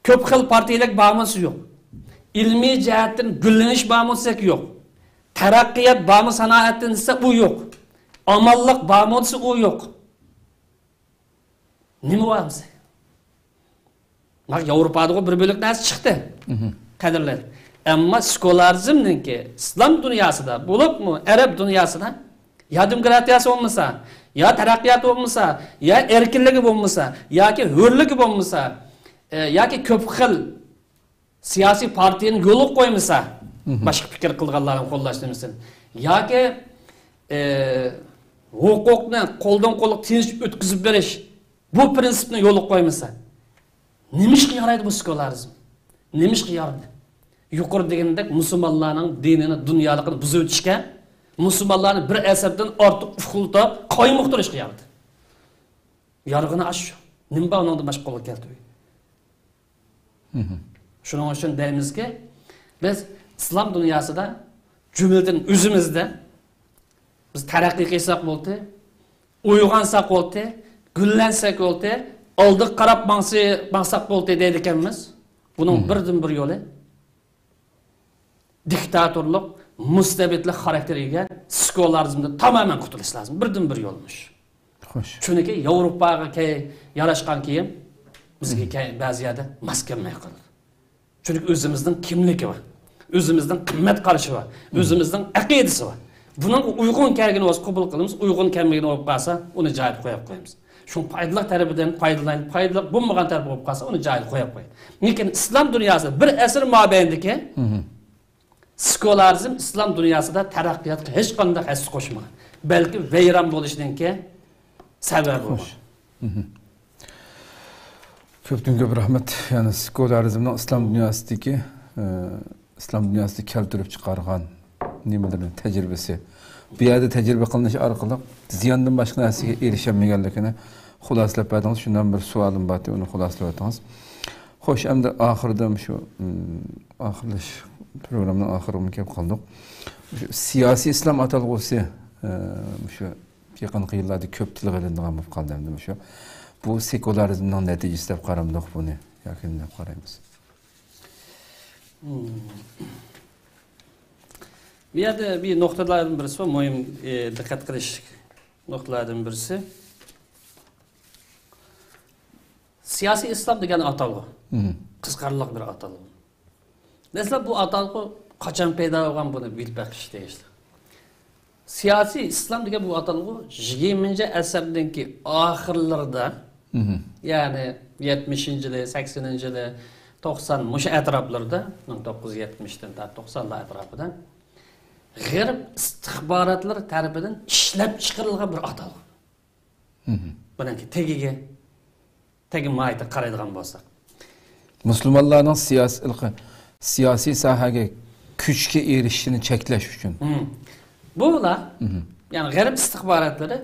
كۆپ خىل پارتىيىلىك بارمۇ دېسە يوق. ئىلمىي جەھەتتىن گۈللىنىش بارمۇ دېسەك يوق. تەرەققىيات بارمۇ سانائەتتىن دېسە ئۇ يوق. ئامانلىق بارمۇ دېسە ئۇ يوق. نېمە بار ئەمسە؟ مانا ياۋروپادىغۇ بىر بۆلەك نەرسە چىقتى. قەدىرلەر. ئەمما سېكۇلارىزمنىڭكى ئىسلام دۇنياسىدا، بولۇپمۇ ئەرەب دۇنياسىدا، يا دېموكراتىيەسى بولمىسا، يا تەرەققىياتى بولمىسا، يا ئەركىنلىكى بولمىسا، ياكى ھۆرلۈكى بولمىسا، ئە، ياكى كۆپ خىل سىياسىي پارتىيىنى يولغا قويمىسا، باشقا پىكىر قىلغانلارنى قوللاش نېمىسىنى، ياكى، ئە، ھوقۇقنى قولدىن قولغا تىنچ ئۆتكۈزۈپ بېرىش، بۇ پىرىنسىپنى يولغا قويمىسا، نېمىشقا يارايدۇ بۇ سېكۇلارىزم؟ نېمىشقا يارىدى؟ يۇقىرىدا دېگىنىمدەك، مۇسۇلمانلارنىڭ دىنىنى، دۇنيالىقىنى بۇزۇۋېتىشكە، مۇسۇلمانلارنى بىر ئەسىردىن ئارتۇق ئۇخلىتىپ قايمۇقتۇرۇشقا يارىدى. يارىغىنى ئاشۇ. نېمە بار ئۇنىڭدىن باشقا قولغا كەلتۈرگەن؟ شۇنىڭ ئۈچۈن دەيمىزكى، بىز ئىسلام دۇنياسىدا، جۈملىدىن ئۆزىمىزدە، بىز تەرەققىي قىلساق بولدى، ئويغانساق بولدى، گۈللەنسەك بولدى، ئالدىغا قاراپ ماڭسا-، ماڭساق بولدى دەيدىكەنمىز. بۇنىڭ بىردىنبىر يولى دىكتاتورلۇق، مۇستەبىتلىك خاراكتېرىگە ئىگە سېكۇلارىزمدىن تامامەن قۇتۇلۇش لازىم. بىردىنبىر يول مۇشۇ. خوش. چۈنكى ياۋروپاغا كەي-، ياراشقان كىيىم بىزگە كەي-، بەزى يەردە ماس كەلمەي قالىدۇ. چۈنكى ئۆزىمىزنىڭ كىملىكى بار، ئۆزىمىزنىڭ قىممەت قارىشى بار، ئۆزىمىزنىڭ ئەقىدىسى بار. بۇنىڭغا ئۇيغۇن كەلگىنى بولسا قوبۇل قىلىمىز، ئۇيغۇن كەلمىگىنى بولۇپ قالسا، ئۇنى جايىدا قويۇپ قويىمىز. شۇڭا پايدىلىق تەرىپىدىن پايدىلىنايلى، پايدىلىق بولمىغان تەرىپى بولۇپ قالسا، ئۇنى جايىدا قويۇپ قويايلى. لېكىن ئىسلام دۇنياسىدا بىر ئەسىر مابەينىدىكى سېكۇلارىزم ئىسلام دۇنياسىدا تەرەققىياتقا ھېچقانداق ھەسسە قوشمىغان، بەلكى ۋەيران بولۇشىنىڭكى سەۋەبى بولغان. كۆپتىن كۆپ رەھمەت. يەنى سېكۇلارىزمنىڭ ئىسلام دۇنياسىدىكى، ئى، ئىسلام دۇنياسىدا كەلتۈرۈپ چىقارغان نېمىلىرىنىڭ تەجرىبىسى، بۇ يەردە تەجرىبە قىلىنىشى ئارقىلىق زىياندىن باشقا نەرسىگە ئېرىشەلمىگەنلىكىنى خۇلاسىلەپ بەردىڭىز. شۇنداق بىر سوئالىم بار ئىدى، ئۇنى خۇلاسىلەپ ئۆتتىڭىز. خوش، ئەمدى ئاخىرىدا شۇ، ئم، ئاخىرلاش، پروگراممىنىڭ ئاخىرىغىمۇ كەپ قالدۇق. شۇ سىياسىي ئىسلام ئاتالغۇسى، ئە، شۇ يېقىنقى يىللاردا كۆپ تىلغا ئېلىنىدىغان بولۇپ قالدى ئەمدى مۇشۇ. بۇ سېكۇلارىزمنىڭ نەتىجىسى دەپ قارامدۇق بۇنى ياكى نېمە دەپ قارايمىز؟ مم. بۇ يەردە بىر نۇقتىلاردىن بىرسى بار، مۇھىم، ئى، دىققەت قىلىش نۇقتىلاردىن بىرسى. سىياسىي ئىسلام دېگەن ئاتالغۇ. مم. قىزىقارلىق بىر ئاتالغۇ. دەسلەپ بۇ ئاتالغۇ قاچان پەيدا بولغان، بۇنى بىلىپ بېقىش تېگىشلىك. سىياسىي ئىسلام دېگەن بۇ ئاتالغۇ يىگىرمىنچى ئەسىرنىڭكى ئاخىرلىرىدا، مم. يەنى يەتمىشىنچى يىلى، سەكسىنىنچى يىلى، توقسان، مۇشۇ ئەتراپلىرىدا، مىڭ توققۇز يۈز يەتمىشتىن تارتىپ توقسانلار ئەتراپىدا غەرب ئىستىخباراتلىرى تەرىپىدىن ئىشلەپ چىقىرىلغان بىر ئاتالغۇ. مم. بۇنىڭكى تېگىگە، تېگى ماھىيىتىگە قارايدىغان بولساق. مۇسۇلمانلارنىڭ سىياسىي، سىياسىي ساھەگە كۈچكە ئېرىشىشىنى چەكلەش ئۈچۈن. مم. بۇلار، مم. يەنى غەرب ئىستىخباراتلىرى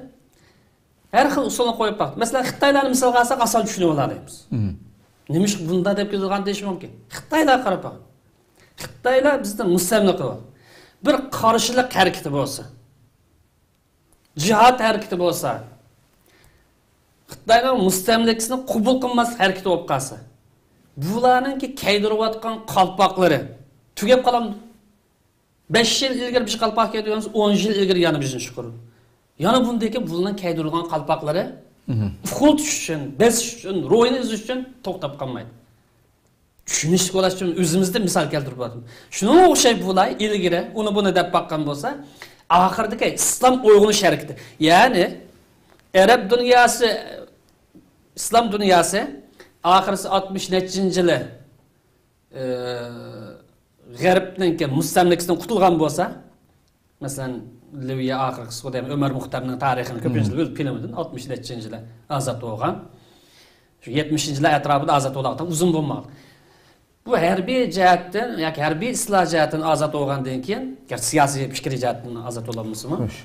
ھەر خىل ئۇسۇلنى قويۇپ باقتى. مەسىلەن، خىتايلارنى مىسالغا ئالساق، ئاسان چۈشىنىۋالالايمىز. مم. نېمىشقا بۇنداق دەپ كېلىدىغان دېيىش مۇمكىن. خىتايلارغا قاراپ باقىڭ. خىتايلار بىزنى مۇستەملىكە قىلىۋالدى. بىر قارشىلىق ھەرىكىتى بولسا، جىھاد ھەرىكىتى بولسا، خىتاينىڭ مۇستەملىكىسىنى قوبۇل قىلماسلىق ھەرىكىتى بولۇپ قالسا، بۇلارنىڭكى كىيدۈرۈۋاتقان قالپاقلىرى تۈگەپ قالامدۇ؟ بەش يىل ئىلگىرى بىر قالپاق كىيدۈرگەنسىز، ئون يىل ئىلگىرى يەنە بىرسىنى چىقىرىدۇ. يەنە بۇندىن كېيىن بۇلارنىڭ كىيدۈرىدىغان قالپاقلىرى ئۇخلىتىش ئۈچۈن، بېسىش ئۈچۈن، روھىنى ئۈزۈش ئۈچۈن توختاپ قالمايدۇ. چۈشىنىشلىك بولۇش ئۈچۈن ئۆزىمىزدىن مىسال كەلتۈرۈپ بەردىم. شۇنىڭغا ئوخشاش بۇلار ئىلگىرى ئۇنى بۇنى دەپ باققان بولسا، ئاخىرىدىكى ئىسلام ئويغىنىش ھەرىكىتى، يەنى ئەرەب دۇنياسى، ئىسلام دۇنياسى ئاخىرسى ئاتمىش نەچچىنچى يىلى، ئى، غەربنىڭكى مۇستەملىكىسىدىن قۇتۇلغان بولسا، مەسىلەن، لىۋىيە ئاخىرقى سۇدەم ئۆمەر مۇختارنىڭ تارىخىنى كۆپىنچە مم. ئۆز فىلىمىدىن ئاتمىش نەچچىنچى يىلى ئازاد بولغان. شۇ يەتمىشىنچى يىللار ئەتراپىدا ئازاد بولغان، ئۇزۇن بولمىغان. بۇ ھەربىي جەھەتتىن ياكى ھەربىي سىلاھ جەھەتتىن ئازاد بولغاندىن كېيىن، گەرچە سىياسىي پىكرىي جەھەتتىن ئازاد بولالمىسىمۇ، خوش.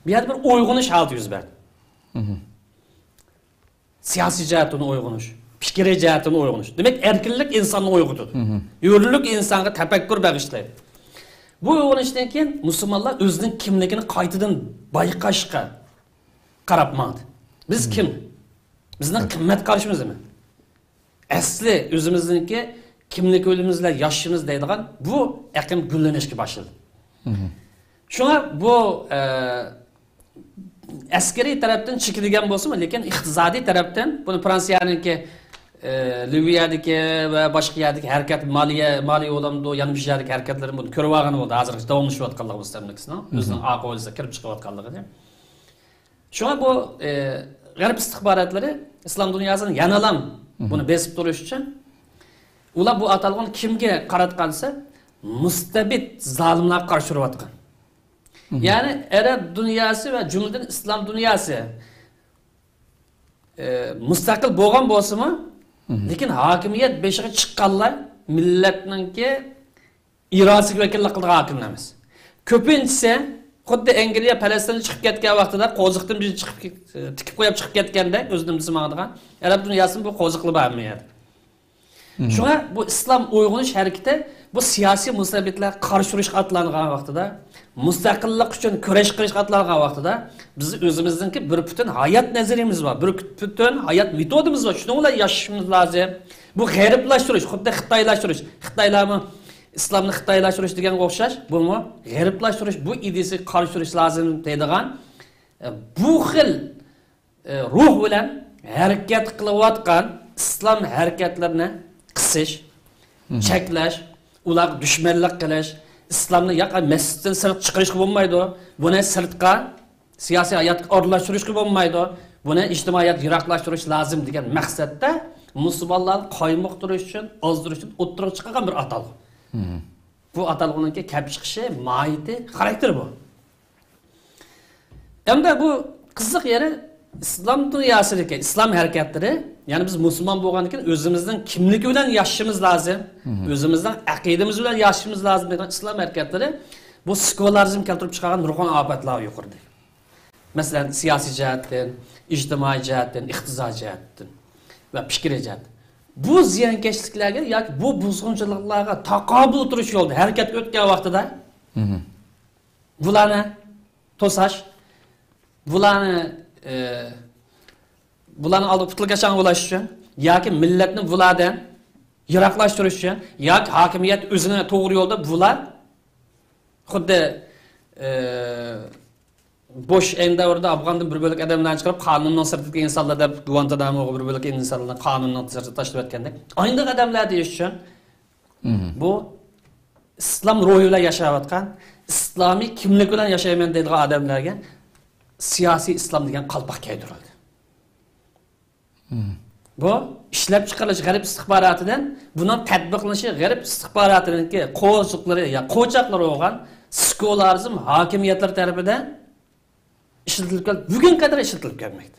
بۇ يەردە بىر ئويغىنىش ھالىتى يۈز بەردى. مم. سىياسىي جەھەتتىن ئويغىنىش، پىكرىي جەھەتتىن ئويغىنىش. دېمەك، ئەركىنلىك ئىنساننى ئويغىتىدۇ. مم. ھۆرلۈك ئىنسانغا تەپەككۇر بەغىشلايدۇ. بۇ ئويغىنىشتىن كېيىن مۇسۇلمانلار ئۆزىنىڭ كىملىكىنى قايتىدىن بايقاشقا قاراپ ماڭدى. بىز مم. كىم؟ بىزنىڭ قىممەت قارىشىمىز نېمە؟ ئەسلى ئۆزىمىزنىڭكى كىملىكىمىز بىلەن ياشىشىمىز دەيدىغان بۇ ئېقىم گۈللىنىشكە باشلىدى. مم. شۇڭا بۇ، ئە، ئەسكىرىي تەرەپتىن چېكىنگەن بولسىمۇ، لېكىن ئىقتىسادىي تەرەپتىن بۇنى فرانسىيەنىڭكى، ئە، لىۋىيەدىكى ۋە باشقا يەردىكى ھەرىكەت، مالىيە، مالىيە بولامدۇ، يەنە مۇشۇ يەردىكى ھەرىكەتلىرىنى بۇنى كۆرۈۋالغىنى بولدى. ھازىرغىچە داۋاملىشىۋاتقانلىقى مۇستەملىكىسىنىڭ مم. ئۆزىنىڭ ئارقا ھويلىسىغا كىرىپ چىقىۋاتقانلىقىنى. شۇڭا بۇ، ئە، غەرب ئىستىخباراتلىرى ئىسلام دۇنياسىنى يەنىلا مم. بۇنى بېسىپ تۇرۇش ئۈچۈن ئۇلار بۇ ئاتالغۇنى كىمگە قاراتقان دېسە، مۇستەبىت زالىملارغا قارشى تۇرۇۋاتقان. مم. يەنى ئەرەب دۇنياسى ۋە جۈملىدىن ئىسلام دۇنياسى، ئى، مۇستەقىل بولغان بولسىمۇ، مم. لېكىن ھاكىمىيەت بېشىغا چىققانلار مىللەتنىڭكى ئىرادىسىگە ۋەكىللىك قىلىدىغان ھاكىملار ئەمەس. كۆپىنچىسى خۇددى ئەنگلىيە پەلەستىندىن چىقىپ كەتكەن ۋاقتىدا قوزۇقتىن بىرنى چىقىپ كېت-، تىكىپ قويۇپ چىقىپ كەتكەندەك، ئۆزىنىڭ بىزى ماڭىدىغان ئەرەب دۇنياسىنىڭ بۇ قوزۇقلىرى بار ھەممە يەردە. مم. شۇڭا بۇ ئىسلام ئويغىنىش ھەرىكىتى بۇ سىياسىي مۇستەبىتلەرگە قارشى تۇرۇشقا ئاتلانغان ۋاقتىدا، مۇستەقىللىق ئۈچۈن كۈرەش قىلىشقا ئاتلانغان ۋاقتىدا، بىز ئۆزىمىزنىڭكى بىر پۈتۈن ھايات نەزەرىيىمىز بار، بىر پۈتۈن ھايات مېتودىمىز بار. شۇنىڭ بىلەن ياشىشىمىز لازىم. بۇ غەربلەشتۈرۈش، خۇددى خىتايلاشتۇرۇش. خىتايلارمۇ ئىسلامنى خىتايلاشتۇرۇش دېگەنگە ئوخشاش، بۇمۇ غەربلاشتۇرۇش، بۇ ئىدىيىسىگە قارشى تۇرۇش لازىم دەيدىغان، ئە، بۇ خىل، ئە، روھ بىلەن ھەرىكەت قىلىۋاتقان ئىسلام ھەرىكەتلىرىنى قىسىش، مم. چەكلەش، ئۇلارغا دۈشمەنلىك قىلىش، ئىسلامنى ياق، مەسچىتتىن سىرت چىقىرىشقا بولمايدۇ، بۇنى سىرتقا سىياسىي ھاياتقا ئورۇنلاشتۇرۇشقا بولمايدۇ. بۇنى ئىجتىمائىيەت يىراقلاشتۇرۇش لازىم دېگەن مەقسەتتە مۇسۇلمانلارنى قايمۇقتۇرۇش ئۈچۈن، ئازدۇرۇش ئۈچۈن ئوتتۇرىغا چىقارغان بىر ئاتالغۇ. بۇ ئاتالغۇنىڭكى كەپ چىقىشى، ماھىيىتى، خاراكتېرى بۇ. ئەمدى بۇ قىزىق يېرى، ئىسلام دۇنياسىدىكى ئىسلام ھەرىكەتلىرى، يەنى بىز مۇسۇلمان بولغاندىن كېيىن ئۆزىمىزنىڭ كىملىكى بىلەن ياشىشىمىز لازىم، ئۆزىمىزنىڭ ئەقىدىمىز بىلەن ياشىشىمىز لازىم دېگەن ئىسلام ھەرىكەتلىرى بۇ سېكۇلارىزم كەلتۈرۈپ چىقارغان نۇرغۇن ئاپەتلەر يۇقىرىدا. مەسىلەن، سىياسىي جەھەتتىن، ئىجتىمائىي جەھەتتىن، ئىقتىسادىي جەھەتتىن ۋە پىكرىي جەھەتتىن. بۇ زىيانكەشلىكلەرگە ياكى بۇ بۇزغۇنچىلىقلارغا تاقابىل تۇرۇش يولىدا ھەرىكەتكە ئۆتكەن ۋاقتىدا، بۇلارنى توساش، بۇلارنى، ئى، بۇلارنى ئالدىغا پۇتلىكاشاڭ بولاش ئۈچۈن ياكى مىللەتنى بۇلاردىن يىراقلاشتۇرۇش ئۈچۈن ياكى ھاكىمىيەت ئۆزىنى توغرا يولدا بۇلار خۇددى، ئى، بوش ئەينى دەۋرىدە ئافغاندىن بىر بۆلەك ئادەملەرنى چىقىرىپ، قانۇننىڭ سىرتىدىكى ئىنسانلار دەپ گۇۋانتاناموغا بىر بۆلەك ئىنسانلارنى قانۇننىڭ سىرتىغا تاشلاپ ئەتكەندەك، ئايندىغ ئادەملەر دېيىش ئۈچۈن بۇ ئىسلام روھى بىلەن ياشاۋاتقان، ئىسلامىي كىملىك بىلەن ياشايمەن دەيدىغان ئادەملەرگە سىياسىي ئىسلام دېگەن قالپاق كىيدۈرۈلدى. بۇ ئىشلەپچىقىرىلىش غەرب ئىستىخباراتىدىن، بۇنىڭ تەتبىقلىنىشى غەرب ئىستىخباراتىنىڭكى قورسىقلىرى يا قوچاقلىرى بولغان سېكۇلارىزم ھاكىمىيەتلىرى تەرىپىدىن ئىشلىتىلىپ كەل-، بۈگۈنگە قەدەر ئىشلىتىلىپ كەلمەكتە.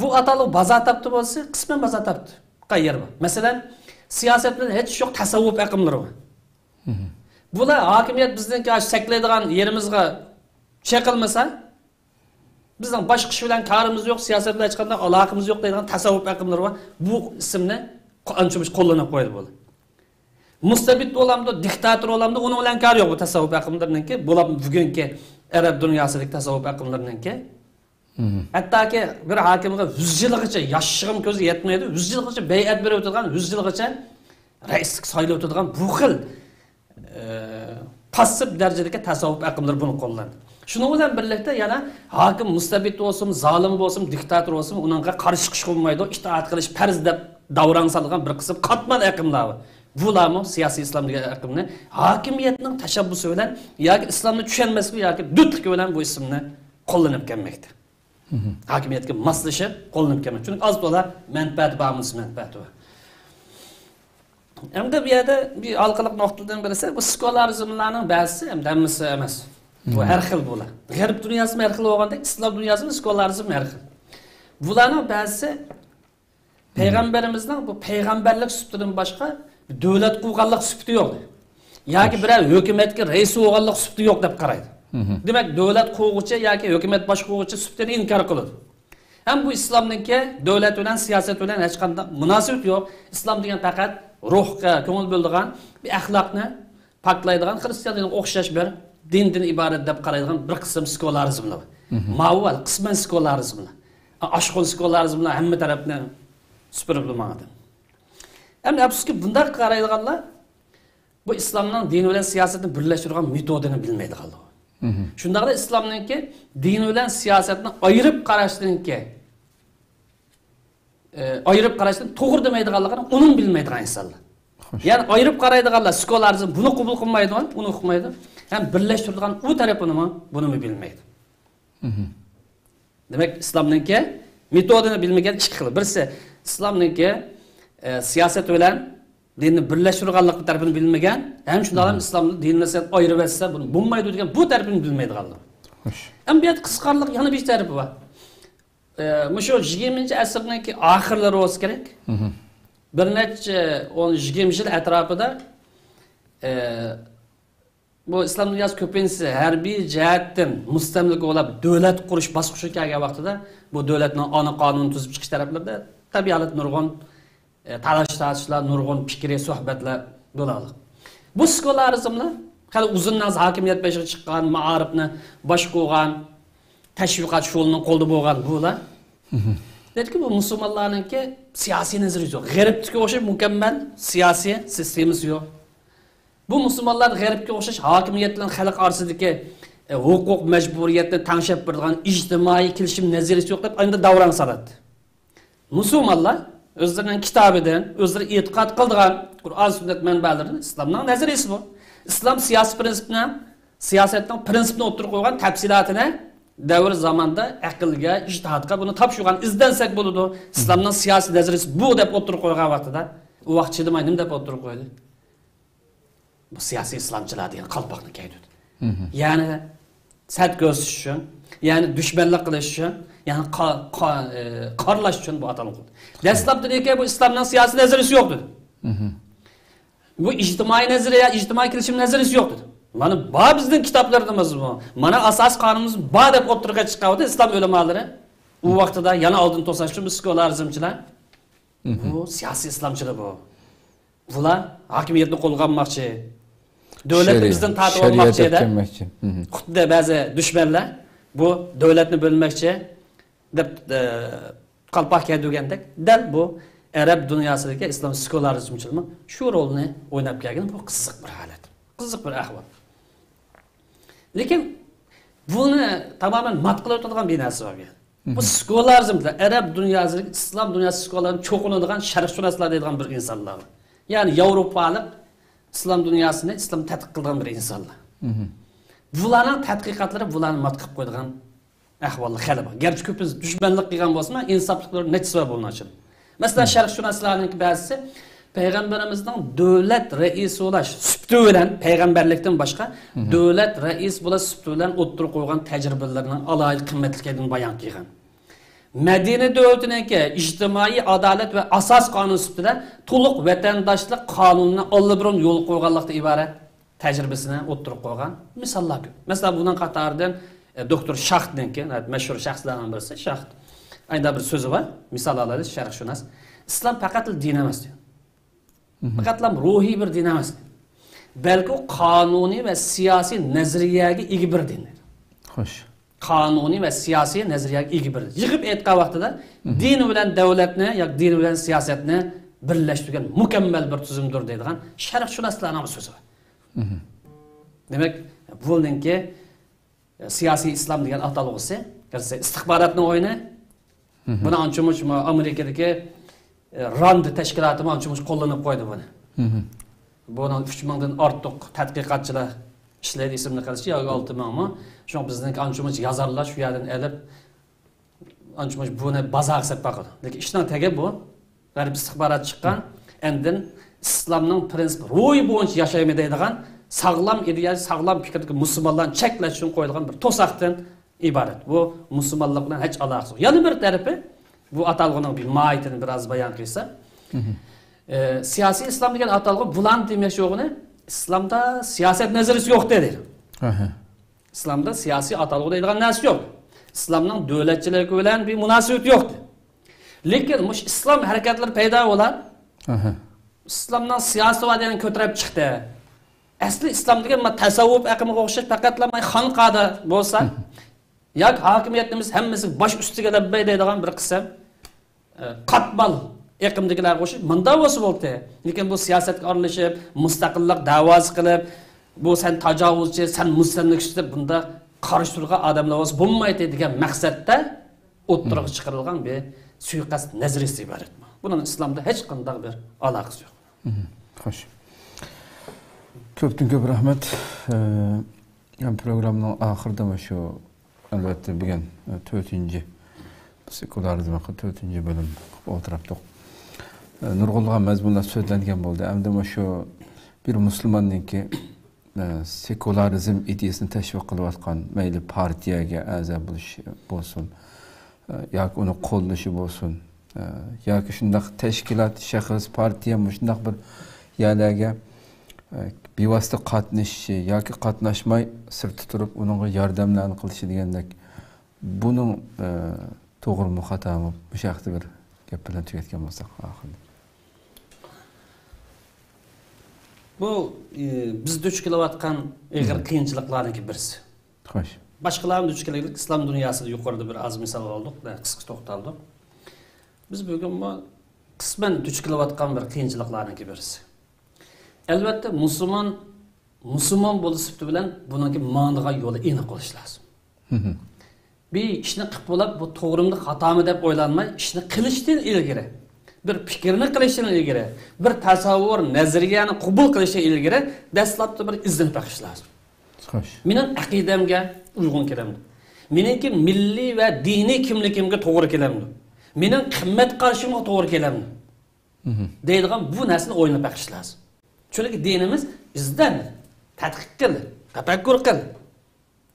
بۇ ئاتالغۇ بازار تاپتى بولسا، قىسمەن بازار تاپتى. قايەر بار. مەسىلەن، سىياسەت بىلەن ھېچ ئىشى يوق تەسەۋۋۇپ ئېقىملىرى بار. بۇلار ھاكىمىيەت بىزنىڭكى ئاشۇ سەكلەيدىغان يېرىمىزغا چېقىلمىسا، بىزنىڭ باشقا ئىش بىلەن كارىمىز يوق، سىياسەت بىلەن ھېچقانداق ئالاقىمىز يوق دەيدىغان تەسەۋۋۇپ ئېقىملىرى بار. بۇ ئىسىمنى قو-، ئانچە مۇنچە قوللىنىپ قويدى بۇلار. مۇستەبىت بولامدۇ، دىكتاتور بولامدۇ، ئۇنىڭ بىلەن كارى يوق بۇ تەسەۋۋۇپ ئېقىملىرىنىڭكى. بۇلار بۈگۈنكى ئەرەب دۇنياسىدىكى تەسەۋۋۇپ ئېقىملىرىنىڭكى. ھەتتاكى بىر ھاكىمغا يۈز يىلغىچە ياشىشىغىمۇ كۆزى يەتمەيدۇ، يۈز يىلغىچە بەيئەت بېرىۋېتىدىغان، يۈز يىلغىچە رەئىسلىك سايلىۋېتىدىغان بۇ خىل، ئى، پاسسىپ دەرىجىدىكى تەسەۋۋۇپ ئېقىملىرى بۇنى قوللاندى. شۇنىڭ بىلەن بىرلىكتە يەنە ھاكىم مۇستەبىت بولسۇن، زالىم بولسۇن، دىكتاتور بولسۇن، ئۇنىڭغا قارشى چىقىشقا بولمايدۇ، ئىتائەت قىلىش پەرز دەپ داۋراڭ سالغان بىر قىسىم قاتمال ئېقىملار بار. بۇلارمۇ سىياسىي ئىسلام دېگەن ئېقىمنى ھاكىمىيەتنىڭ تەشەببۇسى بىلەن ياكى ئىسلامنى چۈشەنمەسلىكى ياكى دۆتلۈكى بىلەن بۇ ئىسىمنى قوللىنىپ كەلمەكتە. ھاكىمىيەتكە ماسلىشىپ قوللىنىپ كەلمەكتە. چۈنكى ئاز تولا مەنپەئەتى بار، مۇنۇسى مەنپەئەتى بار. ئەمدى بۇ يەردە بىر ھالقىلىق نۇقتىدىن بىرسى، بۇ سېكۇلارىزملارنىڭ بەزىسى، ئەمدى ھەممىسى ئەمەس. بۇ ھەر خىل بۇلار. غەرب دۇنياسىمۇ ھەر خىل بولغاندەك، ئىسلام دۇنياسىمۇ، سېكۇلارىزم ھەر خىل. بۇلارنىڭ بەزىسى پەيغەمبىرىمىزنىڭ بۇ پەيغەمبەرلىك سۈپىتىدىن باشقا دۆلەت قۇرغانلىق سۈپىتى يوق دەيدۇ. ياكى بىرەر ھۆكۈمەتكە رەئىس بولغانلىق سۈپىتى يوق دەپ قارايدۇ. دېمەك، دۆلەت قۇرغۇچى ياكى ھۆكۈمەت باشقۇرغۇچى سۈپىتىنى ئىنكار قىلىدۇ. ھەم بۇ ئىسلامنىڭكى دۆلەت بىلەن، سىياسەت بىلەن ھېچقانداق مۇناسىۋىتى يوق. ئىسلام دېگەن پەقەت روھقا كۆڭۈل بۆلىدىغان بىر ئەخلاقنى پاكلايدىغان، خرىستىيان دىنىغا ئوخشاش بىر دىندىن ئىبارەت دەپ قارايدىغان بىر قىسىم سېكۇلارىزملار بار. ماۋۇ ھەل قىسمەن سېكۇلارىزملار. ئاشقۇن سېكۇلارىزملار ھەممە تەرەپنى سۈپۈرۈپ ماڭىدۇ. ئەمدى ئەپسۇسكى، بۇنداق قارايدىغانلار بۇ ئىسلامنىڭ دىن بىلەن سىياسەتنى بىرلەشتۈرىدىغان مېتودىنى بىلمەيدىغانلار. شۇنداقلا ئىسلامنىڭكى دىن بىلەن سىياسەتنى ئايرىپ قاراشنىڭكى ئى، ئايرىپ قاراشنى توغرا دېمەيدىغانلىقىنى ئۇنىمۇ بىلمەيدىغان ئىنسانلار. خوش. يەنى ئايرىپ قارايدىغانلار سېكۇلارىزم بۇنى قوبۇل قىلمايدۇ، ئۇنى ئۇقمايدۇ. ھەم بىرلەشتۈرىدىغان ئۇ تەرىپىنىمۇ، بۇنىمۇ بىلمەيدۇ. دېمەك، ئىسلامنىڭكى مېتودىنى بىلمىگەن ئىككى خىل. بىرسى ئىسلامنىڭكى، ئى، سىياسەت بىلەن دىننى بىرلەشتۈرىدىغانلىق تەرىپىنى بىلمىگەن، ھەم شۇنداق ھەم ئىسلامنى دىن بىلەن سىياسەت ئايرىۋەتسە بۇنى بولمايدۇ دېگەن بۇ تەرىپىنى بىلمەيدىغانلار. خوش. ئەمما بۇ يەردە قىزىقارلىق يەنە بىر تەرىپى بار. ئى، مۇشۇ يىگىرمىنچى ئەسىرنىڭكى ئاخىرلىرى بولسا كېرەك. بىر نەچچە ئون، يىگىرمە يىل ئەتراپىدا، ئى، بۇ ئىسلام دۇنياسى كۆپىنچىسى ھەربىي جەھەتتىن مۇستەملىكە بولاپ، دۆلەت قۇرۇش باسقۇچىغا كەلگەن ۋاقتىدا، بۇ دۆلەتنىڭ ئانا قانۇنى تۈزۈپ چىقىش تەرەپلىرىدە تەبىئىي ھالەتتە نۇرغۇن، ئى، تالاش-تارتىشلار، نۇرغۇن پىكرىي سۆھبەتلەر بولالىق. بۇ سېكۇلارىزملار خېلى ئۇزۇن نازا ھاكىمىيەت بېشىغا چىققان، مائارىپنى باشقۇرغان، تەشۋىقات شۇغلىنىڭ قولىدا بولغان بۇلار. دېدىكى، بۇ مۇسۇلمانلارنىڭكى سىياسىي نەزەرىيىسى يوق. غەربتىكىگە ئوخشاش مۇكەممەل سىياسىي سىستېمىسى يوق. بۇ مۇسۇلمانلار غەربكە ئوخشاش ھاكىمىيەت بىلەن خەلق ئارىسىدىكى، ئە، ھوقۇق مەجبۇرىيەتنى تەڭشەپ بېرىدىغان ئىجتىمائىي كېلىشىم نەزەرىيىسى يوق دەپ ئاينىدا داۋراڭ سالاتتى. مۇسۇلمانلار ئۆزلىرىنىڭ كىتابىدىن، ئۆزلىرى ئېتىقاد قىلىدىغان قۇرئان سۈننەت مەنبەلىرىدىن ئىسلامنىڭ نەزەرىيىسى بۇ. ئىسلام سىياسىي پىرىنسىپنىڭ، سىياسەتنىڭ پىرىنسىپىنى ئوتتۇرىغا قويغان تەپسىلاتىنى دەۋر زاماندا ئەقىلگە، ئىجتىھادقا بۇنى تاپشۇرغان، ئىزدەنسەك بولىدۇ. ئىسلامنىڭ سىياسىي نەزەرىيىسى بۇ دەپ ئوتتۇرىغا قويغان ۋاقتىدا، ئۇ ۋاقىت چىدىماي نېمە دەپ ئوتتۇرىغا قويدى؟ بۇ سىياسىي ئىسلامچىلار دېگەن قالپاقنى كىيدۈردى. يەنى سەت كۆرسىتىش ئۈچۈن، يەنى دۈشمەنلىك قىلىش ئۈچۈن، يەنى قا-، قا-، ئى، قارىلاش ئۈچۈن بۇ ئاتالغۇ. دەسلەپتىن بۇ ئىسلامنىڭ سىياسىي نەزەرىيىسى يوق دېدى. بۇ ئىجتىمائىي نەزەرىيە، ئىجتىمائىي كېلىشىم نەزەرىيىسى يوق دېدى. مانا بار بىزنىڭ كىتابلىرىمىزمۇ، مانا ئاساسىي قانۇنىمىز بار دەپ ئوتتۇرىغا چىققان ئىسلام ئۆلىمالىرى. ئۇ ۋاقتىدا يەنە ئالدىن توساش ئۈچۈن بۇ سېكۇلارىزمچىلار. بۇ سىياسىي ئىسلامچىلار بۇ. بۇلار ھاكىمىيەتنى قولغا ئالماقچى. دۆلەتنى بىزدىن تارتىپ ئالماقچى دەپ. خۇددى بەزى دۈشمەنلەر بۇ دۆلەتنى بۆلمەكچى دەپ، ئە، قالپاق كىيدۈرگەندەك، دەل بۇ ئەرەب دۇنياسىدىكى ئىسلام سېكۇلارىزمچىلىرىمۇ شۇ رولنى ئويناپ كەلگەن. بۇ قىزىق بىر ھالەت. قىزىق بىر ئەھۋال. لېكىن بۇنى تامامەن مات قىلىۋېتىدىغان بىر نەرسە بار بۇ يەردە. بۇ سېكۇلارىزمدا ئەرەب دۇنياسى، ئىسلام دۇنياسى سېكۇلارىزمى چوقۇنىدىغان شەرقشۇناسلار دەيدىغان بىر ئىنسانلار بار. يەنى ياۋروپالىق ئىسلام دۇنياسىنى، ئىسلام تەتقىق قىلىدىغان بىر ئىنسانلار. بۇلارنىڭ تەتقىقاتلىرى بۇلارنى مات قىلىپ قويىدىغان ئەھۋاللار خېلى بار. گەرچە كۆپىنچە دۈشمەنلىك قىلغان بولسىمۇ، ئىنساپلىقلىرى نەچچىسى بار بۇنىڭ ئىچىدە. مەسىلەن، شەرقشۇناسلارنىڭكى بەزىسى پەيغەمبىرىمىزنىڭ دۆلەت رەئىسى بولاش سۈپىتى بىلەن، پەيغەمبەرلىكتىن باشقا دۆلەت رەئىسى بولاش سۈپىتى بىلەن ئوتتۇرىغا قويغان تەجرىبىلىرىنىڭ ئالاھىدە قىممەتلىكىنى بايان قىلغان. مەدىنە دۆلىتىنىڭكى ئىجتىمائىي ئادالەت ۋە ئاساس قانۇن سۈپىتىدە تولۇق ۋەتەنداشلىق قانۇنىنى ئاللىبۇرۇن يولغا قويغانلىقتىن ئىبارەت تەجرىبىسىنى ئوتتۇرىغا قويغان مىساللار كۆپ. مەسىلەن، بۇنىڭ قاتارىدىن، ئە، دوكتور شاختنىڭكى، ناھايىتى مەشھۇر شەخسلەرنىڭ بىرسى شاخت. ئايدا بىر سۆزى بار، مىسال ئالايلى، شەرقشۇناس. ئىسلام پەقەتلا دىن ئەمەس دەيدۇ. پەقەتلا روھىي بىر دىن ئەمەس. بەلكى ئۇ قانۇنىي ۋە سىياسىي نەزەرىيەگە ئىگە بىر دىن دەيدۇ. خوش. قانۇنىي ۋە سىياسىي نەزەرىيەگە ئىگە بىر دىن. يىغىپ ئېيتقان ۋاقتىدا دىن بىلەن دۆلەتنى ياكى دىن بىلەن سىياسەتنى بىرلەشتۈرگەن مۇكەممەل بىر تۈزۈمدۇر دەيدىغان شەرقشۇناسلارنىڭ بىر سۆزى بار. دېمەك، بۇنىڭكى سىياسىي ئىسلام دېگەن ئاتالغۇسى، قارىسا، ئىستىخباراتنىڭ ئويۇنى. بۇنى ئانچە-مۇنچە ئامېرىكىدىكى، ئە، راند تەشكىلاتىمۇ ئانچە-مۇنچە قوللىنىپ قويدى بۇنى. بۇنىڭ ئۈچ مىڭدىن ئارتۇق تەتقىقاتچىلار ئىشلەيدۇ، ئېسىمدە قېلىشىچە، ياكى ئالتە مىڭمۇ. شۇڭا بىزنىڭكى ئانچە-مۇنچە يازارلار شۇ يەردىن ئېلىپ، ئانچە-مۇنچە بۇنى بازارغا سېلىپ باقىدۇ. لېكىن ئىشنىڭ تېگى بۇ. غەرب ئىستىخباراتى چىققان، ئاندىن ئىسلامنىڭ پرىنسىپ روھى بويىچە ياشايمەن دەيدىغان ساغلام ئىدىيە، ساغلام پىكىردىكى مۇسۇلمانلارنى چەكلەش ئۈچۈن قويۇلغان بىر توساقتىن ئىبارەت. بۇ مۇسۇلمانلىق بىلەن ھېچ ئالاقىسى يوق. يەنە بىر تەرىپى، بۇ ئاتالغۇنىڭ بىر ماھىيىتىنى بىر ئاز بايان قىلسا، ئە، سىياسىي ئىسلام دېگەن ئاتالغۇ بۇلارنى دېمەكچى بولغىنى، ئىسلامدا سىياسەت نەزەرىيىسى يوق دەيدۇ. ئىسلامدا سىياسىي ئاتالغۇ دەيدىغان نەرسە يوق. ئىسلامنىڭ دۆلەتچىلىكى بىلەن بىر مۇناسىۋىتى يوق. لېكىن مۇشۇ ئىسلام ھەرىكەتلىرى پەيدا بولار. ئىسلامنىڭ سىياسىتى بار دېگەننى كۆتۈرۈپ چىقتى. ئەسلى ئىسلام دېگەن مانا تەسەۋۋۇپ ئېقىمىغا ئوخشاش پەقەتلا مانا خانقادا بولسا، ياكى ھاكىمىيەتنى بىز ھەممىسى باش ئۈستىگە لەببەي دەيدىغان بىر قىسىم، ئە، قاتمال ئېقىمدىكىلەرگە ئوخشاش مۇنداق بولسا بولدى. لېكىن بۇ سىياسەتكە ئارىلىشىپ، مۇستەقىللىق دەۋاسى قىلىپ، بۇ سەن تاجاۋۇزچى، سەن مۇستەملىكىچى دەپ بۇنداق قارشى تۇرغان ئادەملەر بولسا بولمايتتى دېگەن مەقسەتتە ئوتتۇرىغا چىقىرىلغان بىر سۇيىقەست نەزەرىيىسى ئىبارەت. بۇنىڭ ئىسلامدا ھېچقانداق بىر ئالاقىسى يوق. خوش. كۆپتىن كۆپ رەھمەت. ئە، يەنە پروگراممىنىڭ ئاخىرىدا مۇشۇ، ئەلۋەتتە، بۈگۈن، ئە، تۆتىنچى، سېكۇلارىزم ھەققىدە تۆتىنچى بۆلۈم قىلىپ ئولتۇراتتۇق. ئە، نۇرغۇنلىغان مەزمۇنلار سۆزلەنگەن بولدى. ئەمدى مۇشۇ بىر مۇسۇلماننىڭكى، ئە، سېكۇلارىزم ئىدىيىسىنى تەشۋىق قىلىۋاتقان، مەيلى پارتىيەگە ئەزا بولۇش بولسۇن، ئە، ياكى ئۇنى قوللىشى بولسۇن، ئە، ياكى شۇنداق تەشكىلات، شەخس، پارتىيە مۇشۇنداق بىر يەرلەرگە، ئە، بىۋاسىتە قاتنىشىشى ياكى قاتناشماي سىرتتا تۇرۇپ ئۇنىڭغا ياردەملەرنى قىلىشى دېگەندەك، بۇنىڭ، ئە، توغرىمۇ خاتامۇ، مۇشۇ ھەقتە بىر گەپ بىلەن تۈگەتكەن بولساق ئاخىرىنى. بۇ، ئى، بىز دۇچ كېلىۋاتقان ئېغىر قىيىنچىلىقلارنىڭكى بىرسى. خوش. باشقىلارمۇ دۇچ كېلىۋاتقان ئىسلام دۇنياسىدا يۇقىرىدا بىر ئاز مىسال ئالدۇق، قىسقا توختالدۇق. بىز بۈگۈنمۇ قىسمەن دۇچ كېلىۋاتقان بىر قىيىنچىلىقلارنىڭكى بىرسى. ئەلۋەتتە، مۇسۇلمان، مۇسۇلمان بولۇش سۈپىتى بىلەن بۇنىڭكى ماڭىدىغان يولى ئېنىق بولۇشى لازىم. بىر ئىشنى قىلىپ بولاپ، بۇ توغرىمۇ، خاتامۇ دەپ ئويلانماي، ئىشنى قىلىشتىن ئىلگىرى، بىر پىكىرنى قىلىشتىن ئىلگىرى، بىر تەسەۋۋۇر، نەزەرىيەنى قوبۇل قىلىشتىن ئىلگىرى، دەسلەپتە بىر ئىزدىنىپ بېقىش لازىم. خوش. مېنىڭ ئەقىدەمگە ئۇيغۇن كېلەمدۇ؟ مېنىڭكى مىللىي ۋە دىنىي كىملىكىمگە توغرا كېلەمدۇ؟ مېنىڭ قىممەت قارىشىمغا توغرا كېلەمدۇ؟ دەيدىغان بۇ نەرسىنى ئويلاپ بېقىش لازىم. چۈنكى دىنىمىز ئىزدەن، تەتقىق قىل، تەپەككۇر قىل.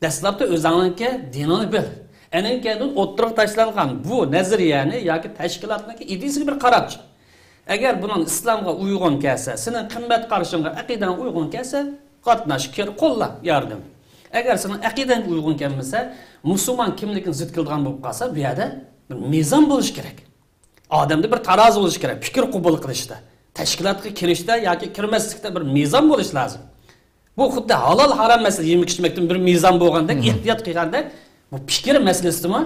دەسلەپتە ئۆزۈڭنىڭكى دىنىڭنى بىل. ئەنىڭ كەينىدىن ئوتتۇرىغا تاشلانغان بۇ نەزەرىيەنى ياكى تەشكىلاتنىڭكى ئىدىيىسىگە بىر قاراپ چىق. ئەگەر بۇنىڭ ئىسلامغا ئۇيغۇن كەلسە، سېنىڭ قىممەت قارىشىڭغا، ئەقىدەڭگە ئۇيغۇن كەلسە، قاتناش، كىر، قوللا، ياردەم. ئەگەر سېنىڭ ئەقىدەڭگە ئۇيغۇن كەلمىسە، مۇسۇلمان كىملىكىنى زىت كېلىدىغان بولۇپ قالسا، بۇ يەردە بىر مىزان بولۇشى كېرەك. ئادەمدە بىر تارازا بولۇشى كېرەك. پىكىر قوبۇل قىلىشتا، تەشكىلاتقا كىرىشتە ياكى كىرمەسلىكتە بىر مىزان بولۇش لازىم. بۇ خۇددى ھالال ھارام مەسىلە، يېمەك ئىچمەكتىن بىر مىزان بولغاندەك، ئېھتىيات قىلغاندەك، بۇ پىكىر مەسىلىسىدىمۇ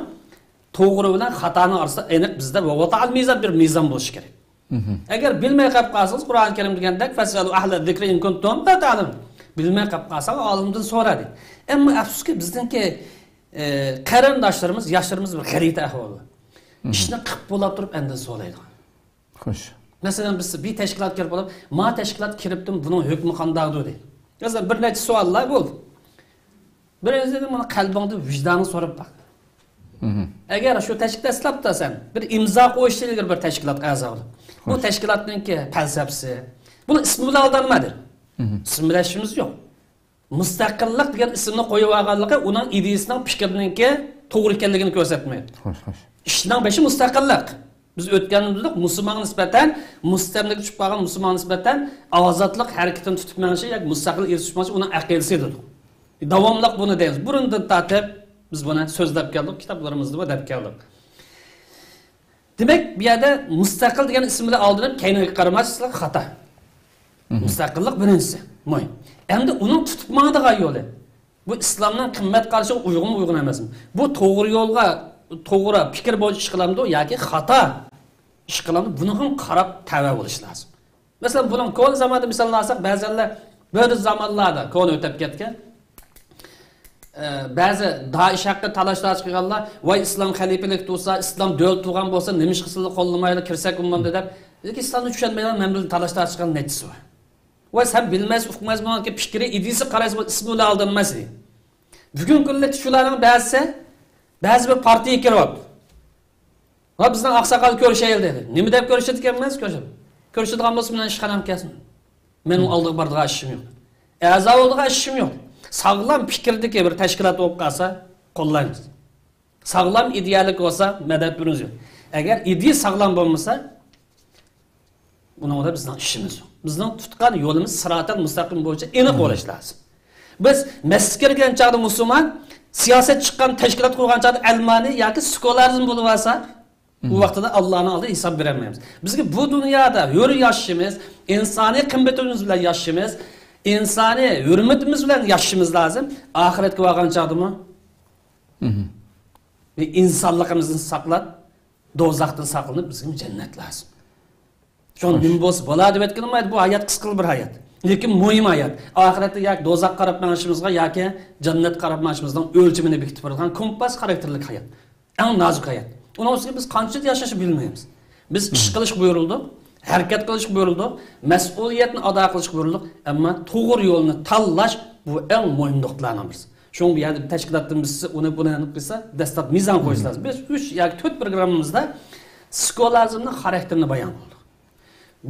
توغرا بىلەن خاتانىڭ ئارىسىدا ئېنىق بىزدە ۋە ۋەتەئەل مىزان، بىر مىزان بولۇشى كېرەك. ئەگەر بىلمەي قېلىپ قالسىڭىز، قۇرئان كەرىم دېگەندەك، فەسئەلۇ ئەھلە زىكرى ئىن كۇنتۇم لا تەئلەمۇن. بىلمەي قېلىپ قالساڭ، ئالىمدىن سورا دەيدۇ. ئەمما ئەپسۇسكى، بىزنىڭكى، ئە، قېرىنداشلىرىمىز، ياشلىرىمىز بىر غەلىتە ئەھۋالدا. ئىشنى قىپ بولاپ تۇرۇپ ئاندىن سورايدىغان. خوش. مەسىلەن، بىز بىر تەشكىلات كىرىپ بولۇپ، ما تەشكىلات كىرىپتىم، بۇنىڭ ھۆكمى قانداقدۇ دەيدۇ. مەسىلەن، بىر نەچچە سوئاللار بولدى. بىرىنچىدىن، مانا قەلبىڭدىن، ۋىجدانىڭ سوراپ باق. ئەگەر شۇ تەشكىلات دەسلەپتە سەن بىر ئىمزا قويۇشتىن ئىلگىرى بىر تەشكىلاتقا ئەزا بولۇپ، بۇ تەشكىلاتنىڭكى پەلسەپىسى، بۇنىڭ ئىسمى بىلەن ئالدانما دېدىم. ئىسمى بىلەن ئىشىمىز يوق. مۇستەقىللىق دېگەن ئىسىمنى قويۇۋالغانلىقى ئۇنىڭ ئىدىيىسىنىڭ، پىكرىنىڭكى توغرا ئىكەنلىكىنى كۆرسەتمەيدۇ. خوش، خوش. ئىشنىڭ بېشى مۇستەقىللىق. بىز ئۆتكەندە دېدۇق، مۇسۇلمانغا نىسبەتەن، مۇستەملىكە چۈشۈپ قالغان مۇسۇلمانغا نىسبەتەن ئازادلىق ھەرىكىتىنى تۇتۇپ مېڭىشى ياكى مۇستەقىل ئىرتىشىپ مېڭىشى ئۇنىڭ ئەقىدىسى دېدۇق. داۋاملىق بۇنى دەيمىز. بۇرۇندىن تارتىپ بىز بۇنى سۆزلەپ كەلدۇق، كىتابلىرىمىزدىمۇ دەپ كەلدۇق. دېمەك، بۇ يەردە مۇستەقىل دېگەن ئىسىم بىلەن ئالدىنىپ، كەينىگە قارىماسلىق خاتا. مۇستەقىللىق بىرىنچىسى، مۇھىم. ئەمدى ئۇنىڭ تۇتۇپ ماڭىدىغان يولى. بۇ ئىسلامنىڭ قىممەت قارىشىغا ئۇيغۇنمۇ، ئۇيغۇن ئەمەسمۇ؟ بۇ توغرا يولغا، توغرا پىكىر بويىچە ئىش قىلامدۇ ياكى خاتا ئىش قىلامدۇ؟ بۇنىڭغا قاراپ تەۋە بولۇش لازىم. مەسىلەن، بۇنىڭ كونا زاماندا مىسالنى ئالساق، بەزەنلەر بىر زامانلاردا كونا ئۆتۈپ كەتكەن، ئە، بەزى دائىش ھەققىدە تالاش-تارتىش قىلغانلار، ۋاي، ئىسلام خەلىپىلىك تۇرسا، ئىسلام دۆلىتى تۇرغان بولسا، نېمىشقا سىلەر قوللىمايلا، كىرسەك بولمامدۇ دەپ، لېكىن ئىسلامنى چۈشەنمەيدىغان مەن بىلەن تالاش-تارتىش قىلغان نەچچىسى بار. ۋاي، سەن بىلمەيسەن، ئۇقمايسەن، بۇنىڭكى پىكرى، ئىدىيىسى، قارايسەن، بۇ ئىسمى بىلەن ئالدانماس ئىدى. بۈگۈنكى كۈندە شۇلارنىڭ بەزىسى، بەزى بىر پارتىيىگە كىرىۋاپتۇ. ۋە بىزنىڭ ئاقساقال كۆرۈشەيلى دېدى. نېمە دەپ كۆرۈشىدىكەنمىز؟ كۆرۈشىدۇ. كۆرۈشىدىغان بولسا مېنىڭ ئىشخانامغا كەلسۇن. مېنىڭ ئالدىغا بارىدىغان ئىشىم يوق. ئەزا بولىدىغان ئىشىم يوق. ساغلام پىكىردىكى بىر تەشكىلات بولۇپ قالسا قوللايمىز. ساغلام ئىدىيەلىك بولسا مەدەت بېرىمىز. ئەگەر ئىدىيە ساغلام بولمىسا، بۇنىڭدا بىزنىڭ ئىشىمىز يوق. بىزنىڭ تۇتقان يولىمىز سىراتەل مۇستەقىم بويىچە ئېنىق بولۇش لازىم. بىز مەسچىتكە كىرگەن چاغدا مۇسۇلمان، سىياسەت چىققان تەشكىلات قۇرغان چاغدا ئەلمانى ياكى سېكۇلارىزم بولۇۋالسا، ئۇ ۋاقتىدا ئاللانىڭ ئالدىدا ھېساب بېرەلمەيمىز. بىزگە بۇ دۇنيادا ھۆر ياشىشىمىز، ئىنسانىي قىممىتىمىز بىلەن ياشىشىمىز، ئىنسانىي ھۆرمىتىمىز بىلەن ياشىشىمىز لازىم. ئاخىرەتكە بارغان چاغدىمۇ بىر ئىنسانلىقىمىزنى ساقلاپ، دوزاختىن ساقلىنىپ، بىزگە جەننەت لازىم. شۇڭا نېمە بولسا بولار دەپ ئېيتقىنىم، بۇ ھايات قىسقىلا بىر ھايات. لېكىن مۇھىم ھايات. ئاخىرەتتە ياكى دوزاخقا قاراپ مېڭىشىمىزغا ياكى جەننەتكە قاراپ مېڭىشىمىزنىڭ ئۆلچىمىنى بېكىتىپ بېرىدىغان كومپاس خاراكتېرلىك ھايات. ئەڭ نازۇك ھايات. ئۇنىڭ ئۈستىگە بىز قانچىلىك ياشاشنى بىلمەيمىز. بىز ئىش قىلىشقا بۇيرۇلدۇق، ھەرىكەت قىلىشقا بۇيرۇلدۇق، مەسئۇلىيەتنى ئادا قىلىشقا بۇيرۇلدۇق، ئەمما توغرا يولنى تاللاش، بۇ ئەڭ مۇھىم نۇقتىلارنىڭ بىرسى. شۇڭا بۇ يەردە تەشكىلاتتىن بىز ئۇنى بۇنى قىلسا، دەسلەپ مىزان قويۇش لازىم. بىز ئۈچ ياكى تۆت پروگراممىمىزدا سېكۇلارىزمنىڭ خاراكتېرىنى بايان قىلدۇق.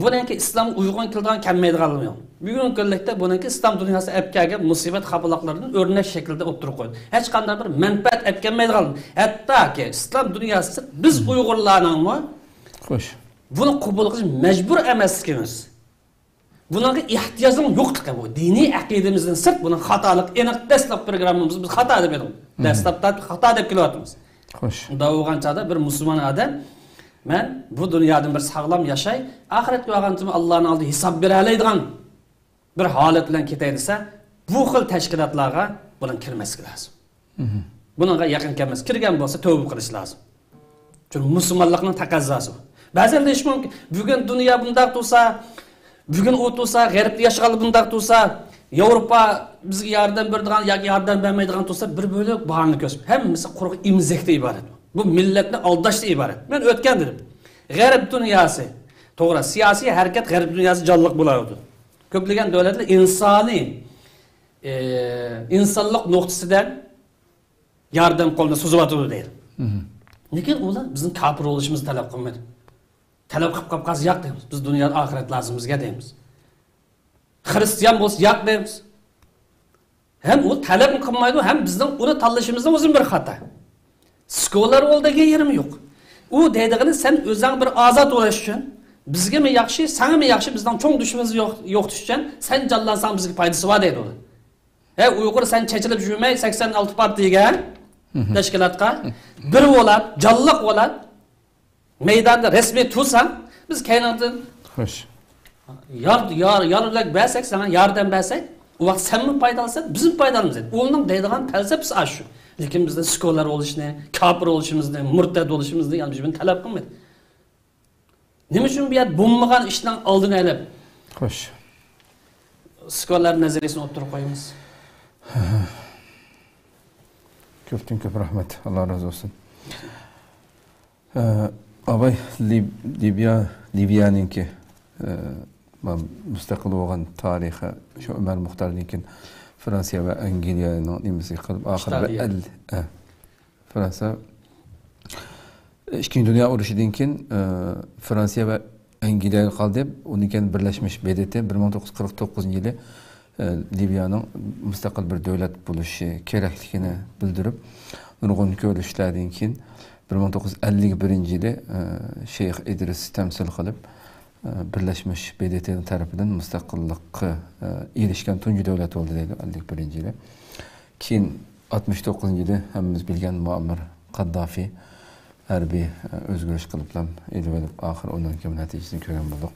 بۇنىڭكى ئىسلامغا ئۇيغۇن كېلىدىغان، كەلمەيدىغانلىرى يوق. بۈگۈنكى كۈنلۈكتە بۇنىڭكى ئىسلام دۇنياسى ئەپ كەلگەن مۇسىبەت خاپىلىقلىرىدىن ئۆرنەك شەكلىدە ئوتتۇرىغا قويدى. ھېچقانداق بىر مەنپەئەت ئەپ كەلمەيدىغان، ھەتتاكى ئىسلام دۇنياسى بىز ئۇيغۇرلارنىڭمۇ خوش. بۇنى قوبۇل قىلىش مەجبۇر ئەمەسلىكىمىز. بۇنىڭغا ئېھتىياجنىڭ يوقلۇقى بۇ. دىنىي ئەقىدىمىزدىن سىرت بۇنىڭ خاتالىق، ئېنىق دەسلەپ پروگراممىمىز بىز خاتا دەپ ئېيتىمىز. دەسلەپتە خاتا دەپ كېلىۋاتىمىز. خوش. ئۇنداق بولغان چاغدا بىر مۇسۇلمان ئادەم، مەن بۇ دۇنيادىن بىر ساغلام ياشاي، ئاخىرەتكە بارغاندا ئاللانىڭ ئالدىدا ھېساب بېرەلەيدىغان بىر ھالەت بىلەن كېتەي دېسە، بۇ خىل تەشكىلاتلارغا بۇنىڭ كىرمەسلىكى لازىم. بۇنىڭغا يېقىن كەلمەس. كىرگەن بولسا تەۋبە قىلىش لازىم. چۈنكى مۇسۇلمانلىقنىڭ تەقەززاسى بۇ. بەزەن دېيىشى مۇمكىن، بۈگۈن دۇنيا بۇنداق تۇرسا، بۈگۈن ئۇ تۇرسا، غەربتە ياشىغانلار بۇنداق تۇرسا، ياۋروپا بىزگە ياردەم بېرىدىغان ياكى ياردەم بەرمەيدىغان تۇرسا، بىر بۆلەك باھانە كۆرسىتىپ، ھەممىسى قۇرۇق ئېمىزەكتىن ئىبارەت. بۇ مىللەتنى ئالداشتىن ئىبارەت. مەن ئۆتكەن دېدىم. غەرب دۇنياسى، توغرا، سىياسىي ھەرىكەت غەرب دۇنياسى جانلىق بولاۋاتىدۇ. كۆپلىگەن دۆلەتلەر ئىنسانىي، ئى، ئىنسانلىق نۇقتىسىدىن ياردەم قولىنى سوزۇۋاتىدۇ دەيدۇ. لېكىن ئۇلار بىزنىڭ كاپىر بولۇشىمىزنى تەلەپ قىلمايدۇ. تەلەپ قىلىپ قاپقالسا ياق دەيمىز. بىز دۇنيادا ئاخىرەت لازىم بىزگە دەيمىز. خىرىستىيان بولسا ياق دەيمىز. ھەم ئۇ تەلەپمۇ قىلمايدۇ، ھەم بىزنىڭ ئۇنى تاللىشىمىزنىڭ ئۆزىمۇ بىر خاتا. سېكۇلار بول دېگەن يېرىمۇ يوق. ئۇ دەيدىغىنى سەن ئۆزۈڭ بىر ئازاد بولۇش ئۈچۈن، بىزگىمۇ ياخشى، ساڭىمۇ ياخشى، بىزنىڭ چوڭ دۈشمىنىمىزنى يوق-، يوقىتىش ئۈچۈن سەن جانلانساڭ بىزگە پايدىسى بار دەيدۇ ئۇلار. ھە، ئۇيغۇر سەن چېچىلىپ يۈرمەي، سەكسەن ئالتە پارتىيەگە تەشكىلاتقا بىر بولاپ، جانلىق بولاپ، مەيداندا رەسمىي تۇرساڭ، بىز كەينىڭدىن خوش. يار، يار، يار بىلەن بەرسەك، ساڭا ياردەم بەرسەك، ئۇ ۋاقىت سەنمۇ پايدالىنىسەن، بىزمۇ پايدالىنىمىز. ئۇنىڭ دەيدىغان پەلسەپىسى ئاشۇ. لېكىن بىزدىن سېكۇلار بولۇشنى، كاپىر بولۇشىمىزنى، مۇرتەد بولۇشىمىزنى يەنە بىزدىن تەلەپ قىلمايدۇ. نېمە ئۈچۈن بۇ يەردە بولمىغان ئىشنىڭ ئالدىنى ئېلىپ، خوش. سېكۇلار نەزەرىيەسىنى ئوتتۇرىغا قويىمىز؟ كۆپتىن كۆپ رەھمەت. ئاللا رازى بولسۇن. ئە، ئاباي، لىب-، لىبىيا، لىبىيانىڭكى، ئە، ما-، مۇستەقىل بولغان تارىخى شۇ ئۆمەر مۇختاردىن كېيىن فرانسىيە ۋە ئەنگلىيەنىڭ نېمىسى قىلىپ، ئاخىرىدا ئىتالىيە. ئەل-، ئە، فرانسىيە ئىككىنچى دۇنيا ئۇرۇشىدىن كېيىن، ئە، فرانسىيە ۋە ئەنگلىيەگە قالدى. ئۇندىن كېيىن بىرلەشمىش ب د ت بىر مىڭ توققۇز يۈز قىرىق توققۇزىنچى يىلى، ئە، لىبىيانىڭ مۇستەقىل بىر دۆلەت بولۇشى كېرەكلىكىنى بىلدۈرۈپ، نۇرغۇن كۆرۈشۈشلەردىن كېيىن بىر مىڭ توققۇز يۈز ئەللىك بىرىنچى يىلى، ئە، شەيخ ئىدرىس تەمسىل قىلىپ، ئە، بىرلەشمىش ب د ت نىڭ تەرىپىدىن مۇستەقىللىققا، ئە، ئېرىشكەن تۇنجى دۆلەت بولدى دەيدۇ، ئەللىك بىرىنچى يىلى. كېيىن ئاتمىش توققۇزىنچى يىلى ھەممىمىز بىلگەن مۇئەممەر قاددافى ھەربىي، ئە، ئۆزگىرىش قىلىپلا ئېلىۋېلىپ، ئاخىر ئۇنىڭ كېيىن نەتىجىسىنى كۆرگەن بولدۇق.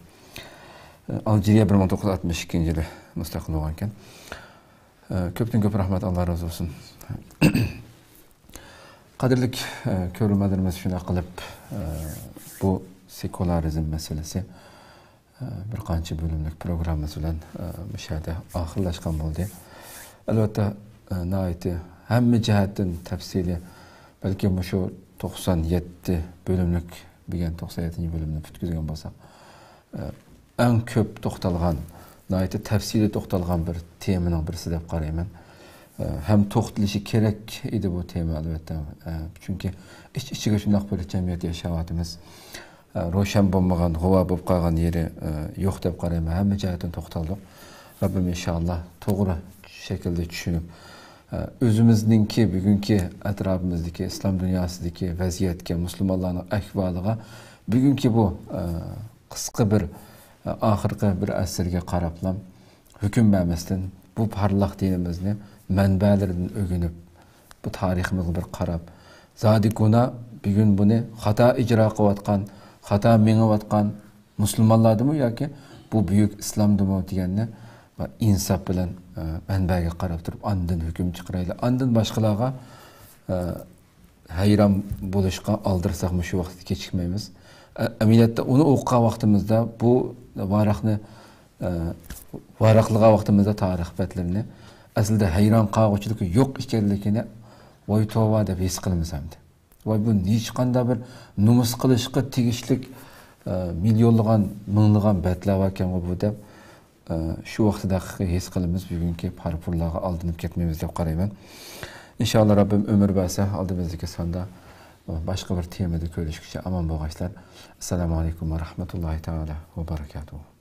ئە، ئالجىرىيە بىر مىڭ توققۇز يۈز ئاتمىش ئىككىنچى يىلى مۇستەقىل بولغانىكەن. ئە، كۆپتىن كۆپ رەھمەت، ئاللا رازى بولسۇن. قەدىرلىك، ئە، كۆرۈرمەنلىرىمىز، شۇنداق قىلىپ، ئە، بۇ سېكۇلارىزم مەسىلىسى، ئە، بىر قانچە بۆلۈملۈك پروگراممىمىز بىلەن، ئە، مۇشۇ يەردە ئاخىرلاشقان بولدى. ئەلۋەتتە، ئە، ناھايىتى ھەممە جەھەتتىن تەپسىلىي، بەلكى مۇشۇ توقسان يەتتە بۆلۈملۈك، بۈگۈن توقسان يەتتىنچى بۆلۈمنى پۈتكۈزگەن بولساق، ئە، ئەڭ كۆپ توختالغان، ناھايىتى تەپسىلىي توختالغان بىر تېمىنىڭ بىرسى دەپ قارايمەن. ئە، ھەم توختىلىشى كېرەك ئىدى بۇ تېما، ئەلۋەتتە. ئە، چۈنكى ئىچ-ئىچىگە شۇنداق بىر جەمئىيەت ياشاۋاتىمىز. ئە، روشەن بولمىغان، غۇۋا بولۇپ قالغان يېرى، ئە، يوق دەپ قارايمەن. ھەممە جەھەتتىن توختالدۇق. رەببىم ئىنشائاللا توغرا شەكىلدە چۈشىنىپ، ئە، ئۆزىمىزنىڭكى بۈگۈنكى ئەتراپىمىزدىكى ئىسلام دۇنياسىدىكى ۋەزىيەتكە، مۇسۇلمانلارنىڭ ئەھۋالىغا بۈگۈنكى بۇ، ئە، قىسقا بىر، ئە، ئاخىرقى بىر ئەسىرگە قاراپلا ھۆكۈم بەرمەستىن، بۇ پارلاق دىنىمىزنى مەنبەلىرىدىن ئۆگىنىپ، بۇ تارىخىمىزغا بىر قاراپ، زادى گۇنا بۈگۈن بۇنى خاتا ئىجرا قىلىۋاتقان، خاتا مېڭىۋاتقان مۇسۇلمانلاردىمۇ ياكى بۇ بۈيۈك ئىسلامدىمۇ دېگەننى بىر ئىنساپ بىلەن، ئە، مەنبەگە قاراپ تۇرۇپ، ئاندىن ھۆكۈم چىقىرايلى. ئاندىن باشقىلارغا، ئە، ھەيران بولۇشقا ئالدىرىساقمۇ شۇ ۋاقىتتا كېچىكمەيمىز. ئە-، ئەمەلىيەتتە ئۇنى ئوقۇغان ۋاقتىمىزدا بۇ ۋاراقنى، ئە، ۋاراقلىغان ۋاقتىمىزدا تارىخ بەتلىرىنى ئەسلىدە ھەيران قالغۇچىلىكى يوق ئىكەنلىكىنى، ۋاي توۋا دەپ ھېس قىلىمىز ئەمدى. ۋاي بۇ ھېچقانداق بىر نومۇس قىلىشقا تېگىشلىك، ئە، مىليونلىغان، مىڭلىغان بەتلەر باركەنغۇ بۇ دەپ، ئە، شۇ ۋاقتىدا ھېس قىلىمىز، بۈگۈنكى پارپۇرلارغا ئالدىنىپ كەتمەيمىز دەپ قارايمەن. ئىنشائاللا، رەببىم ئۆمۈر بەرسە، ئالدىمىزدىكى ساندا باشقا بىر تېمىدا كۆرۈشكىچە ئامان بولغايسىلەر. ئەسسالامۇ ئەلەيكۇم ۋە رەھمەتۇللاھى تائالا ۋە بەرەكاتۇھۇ.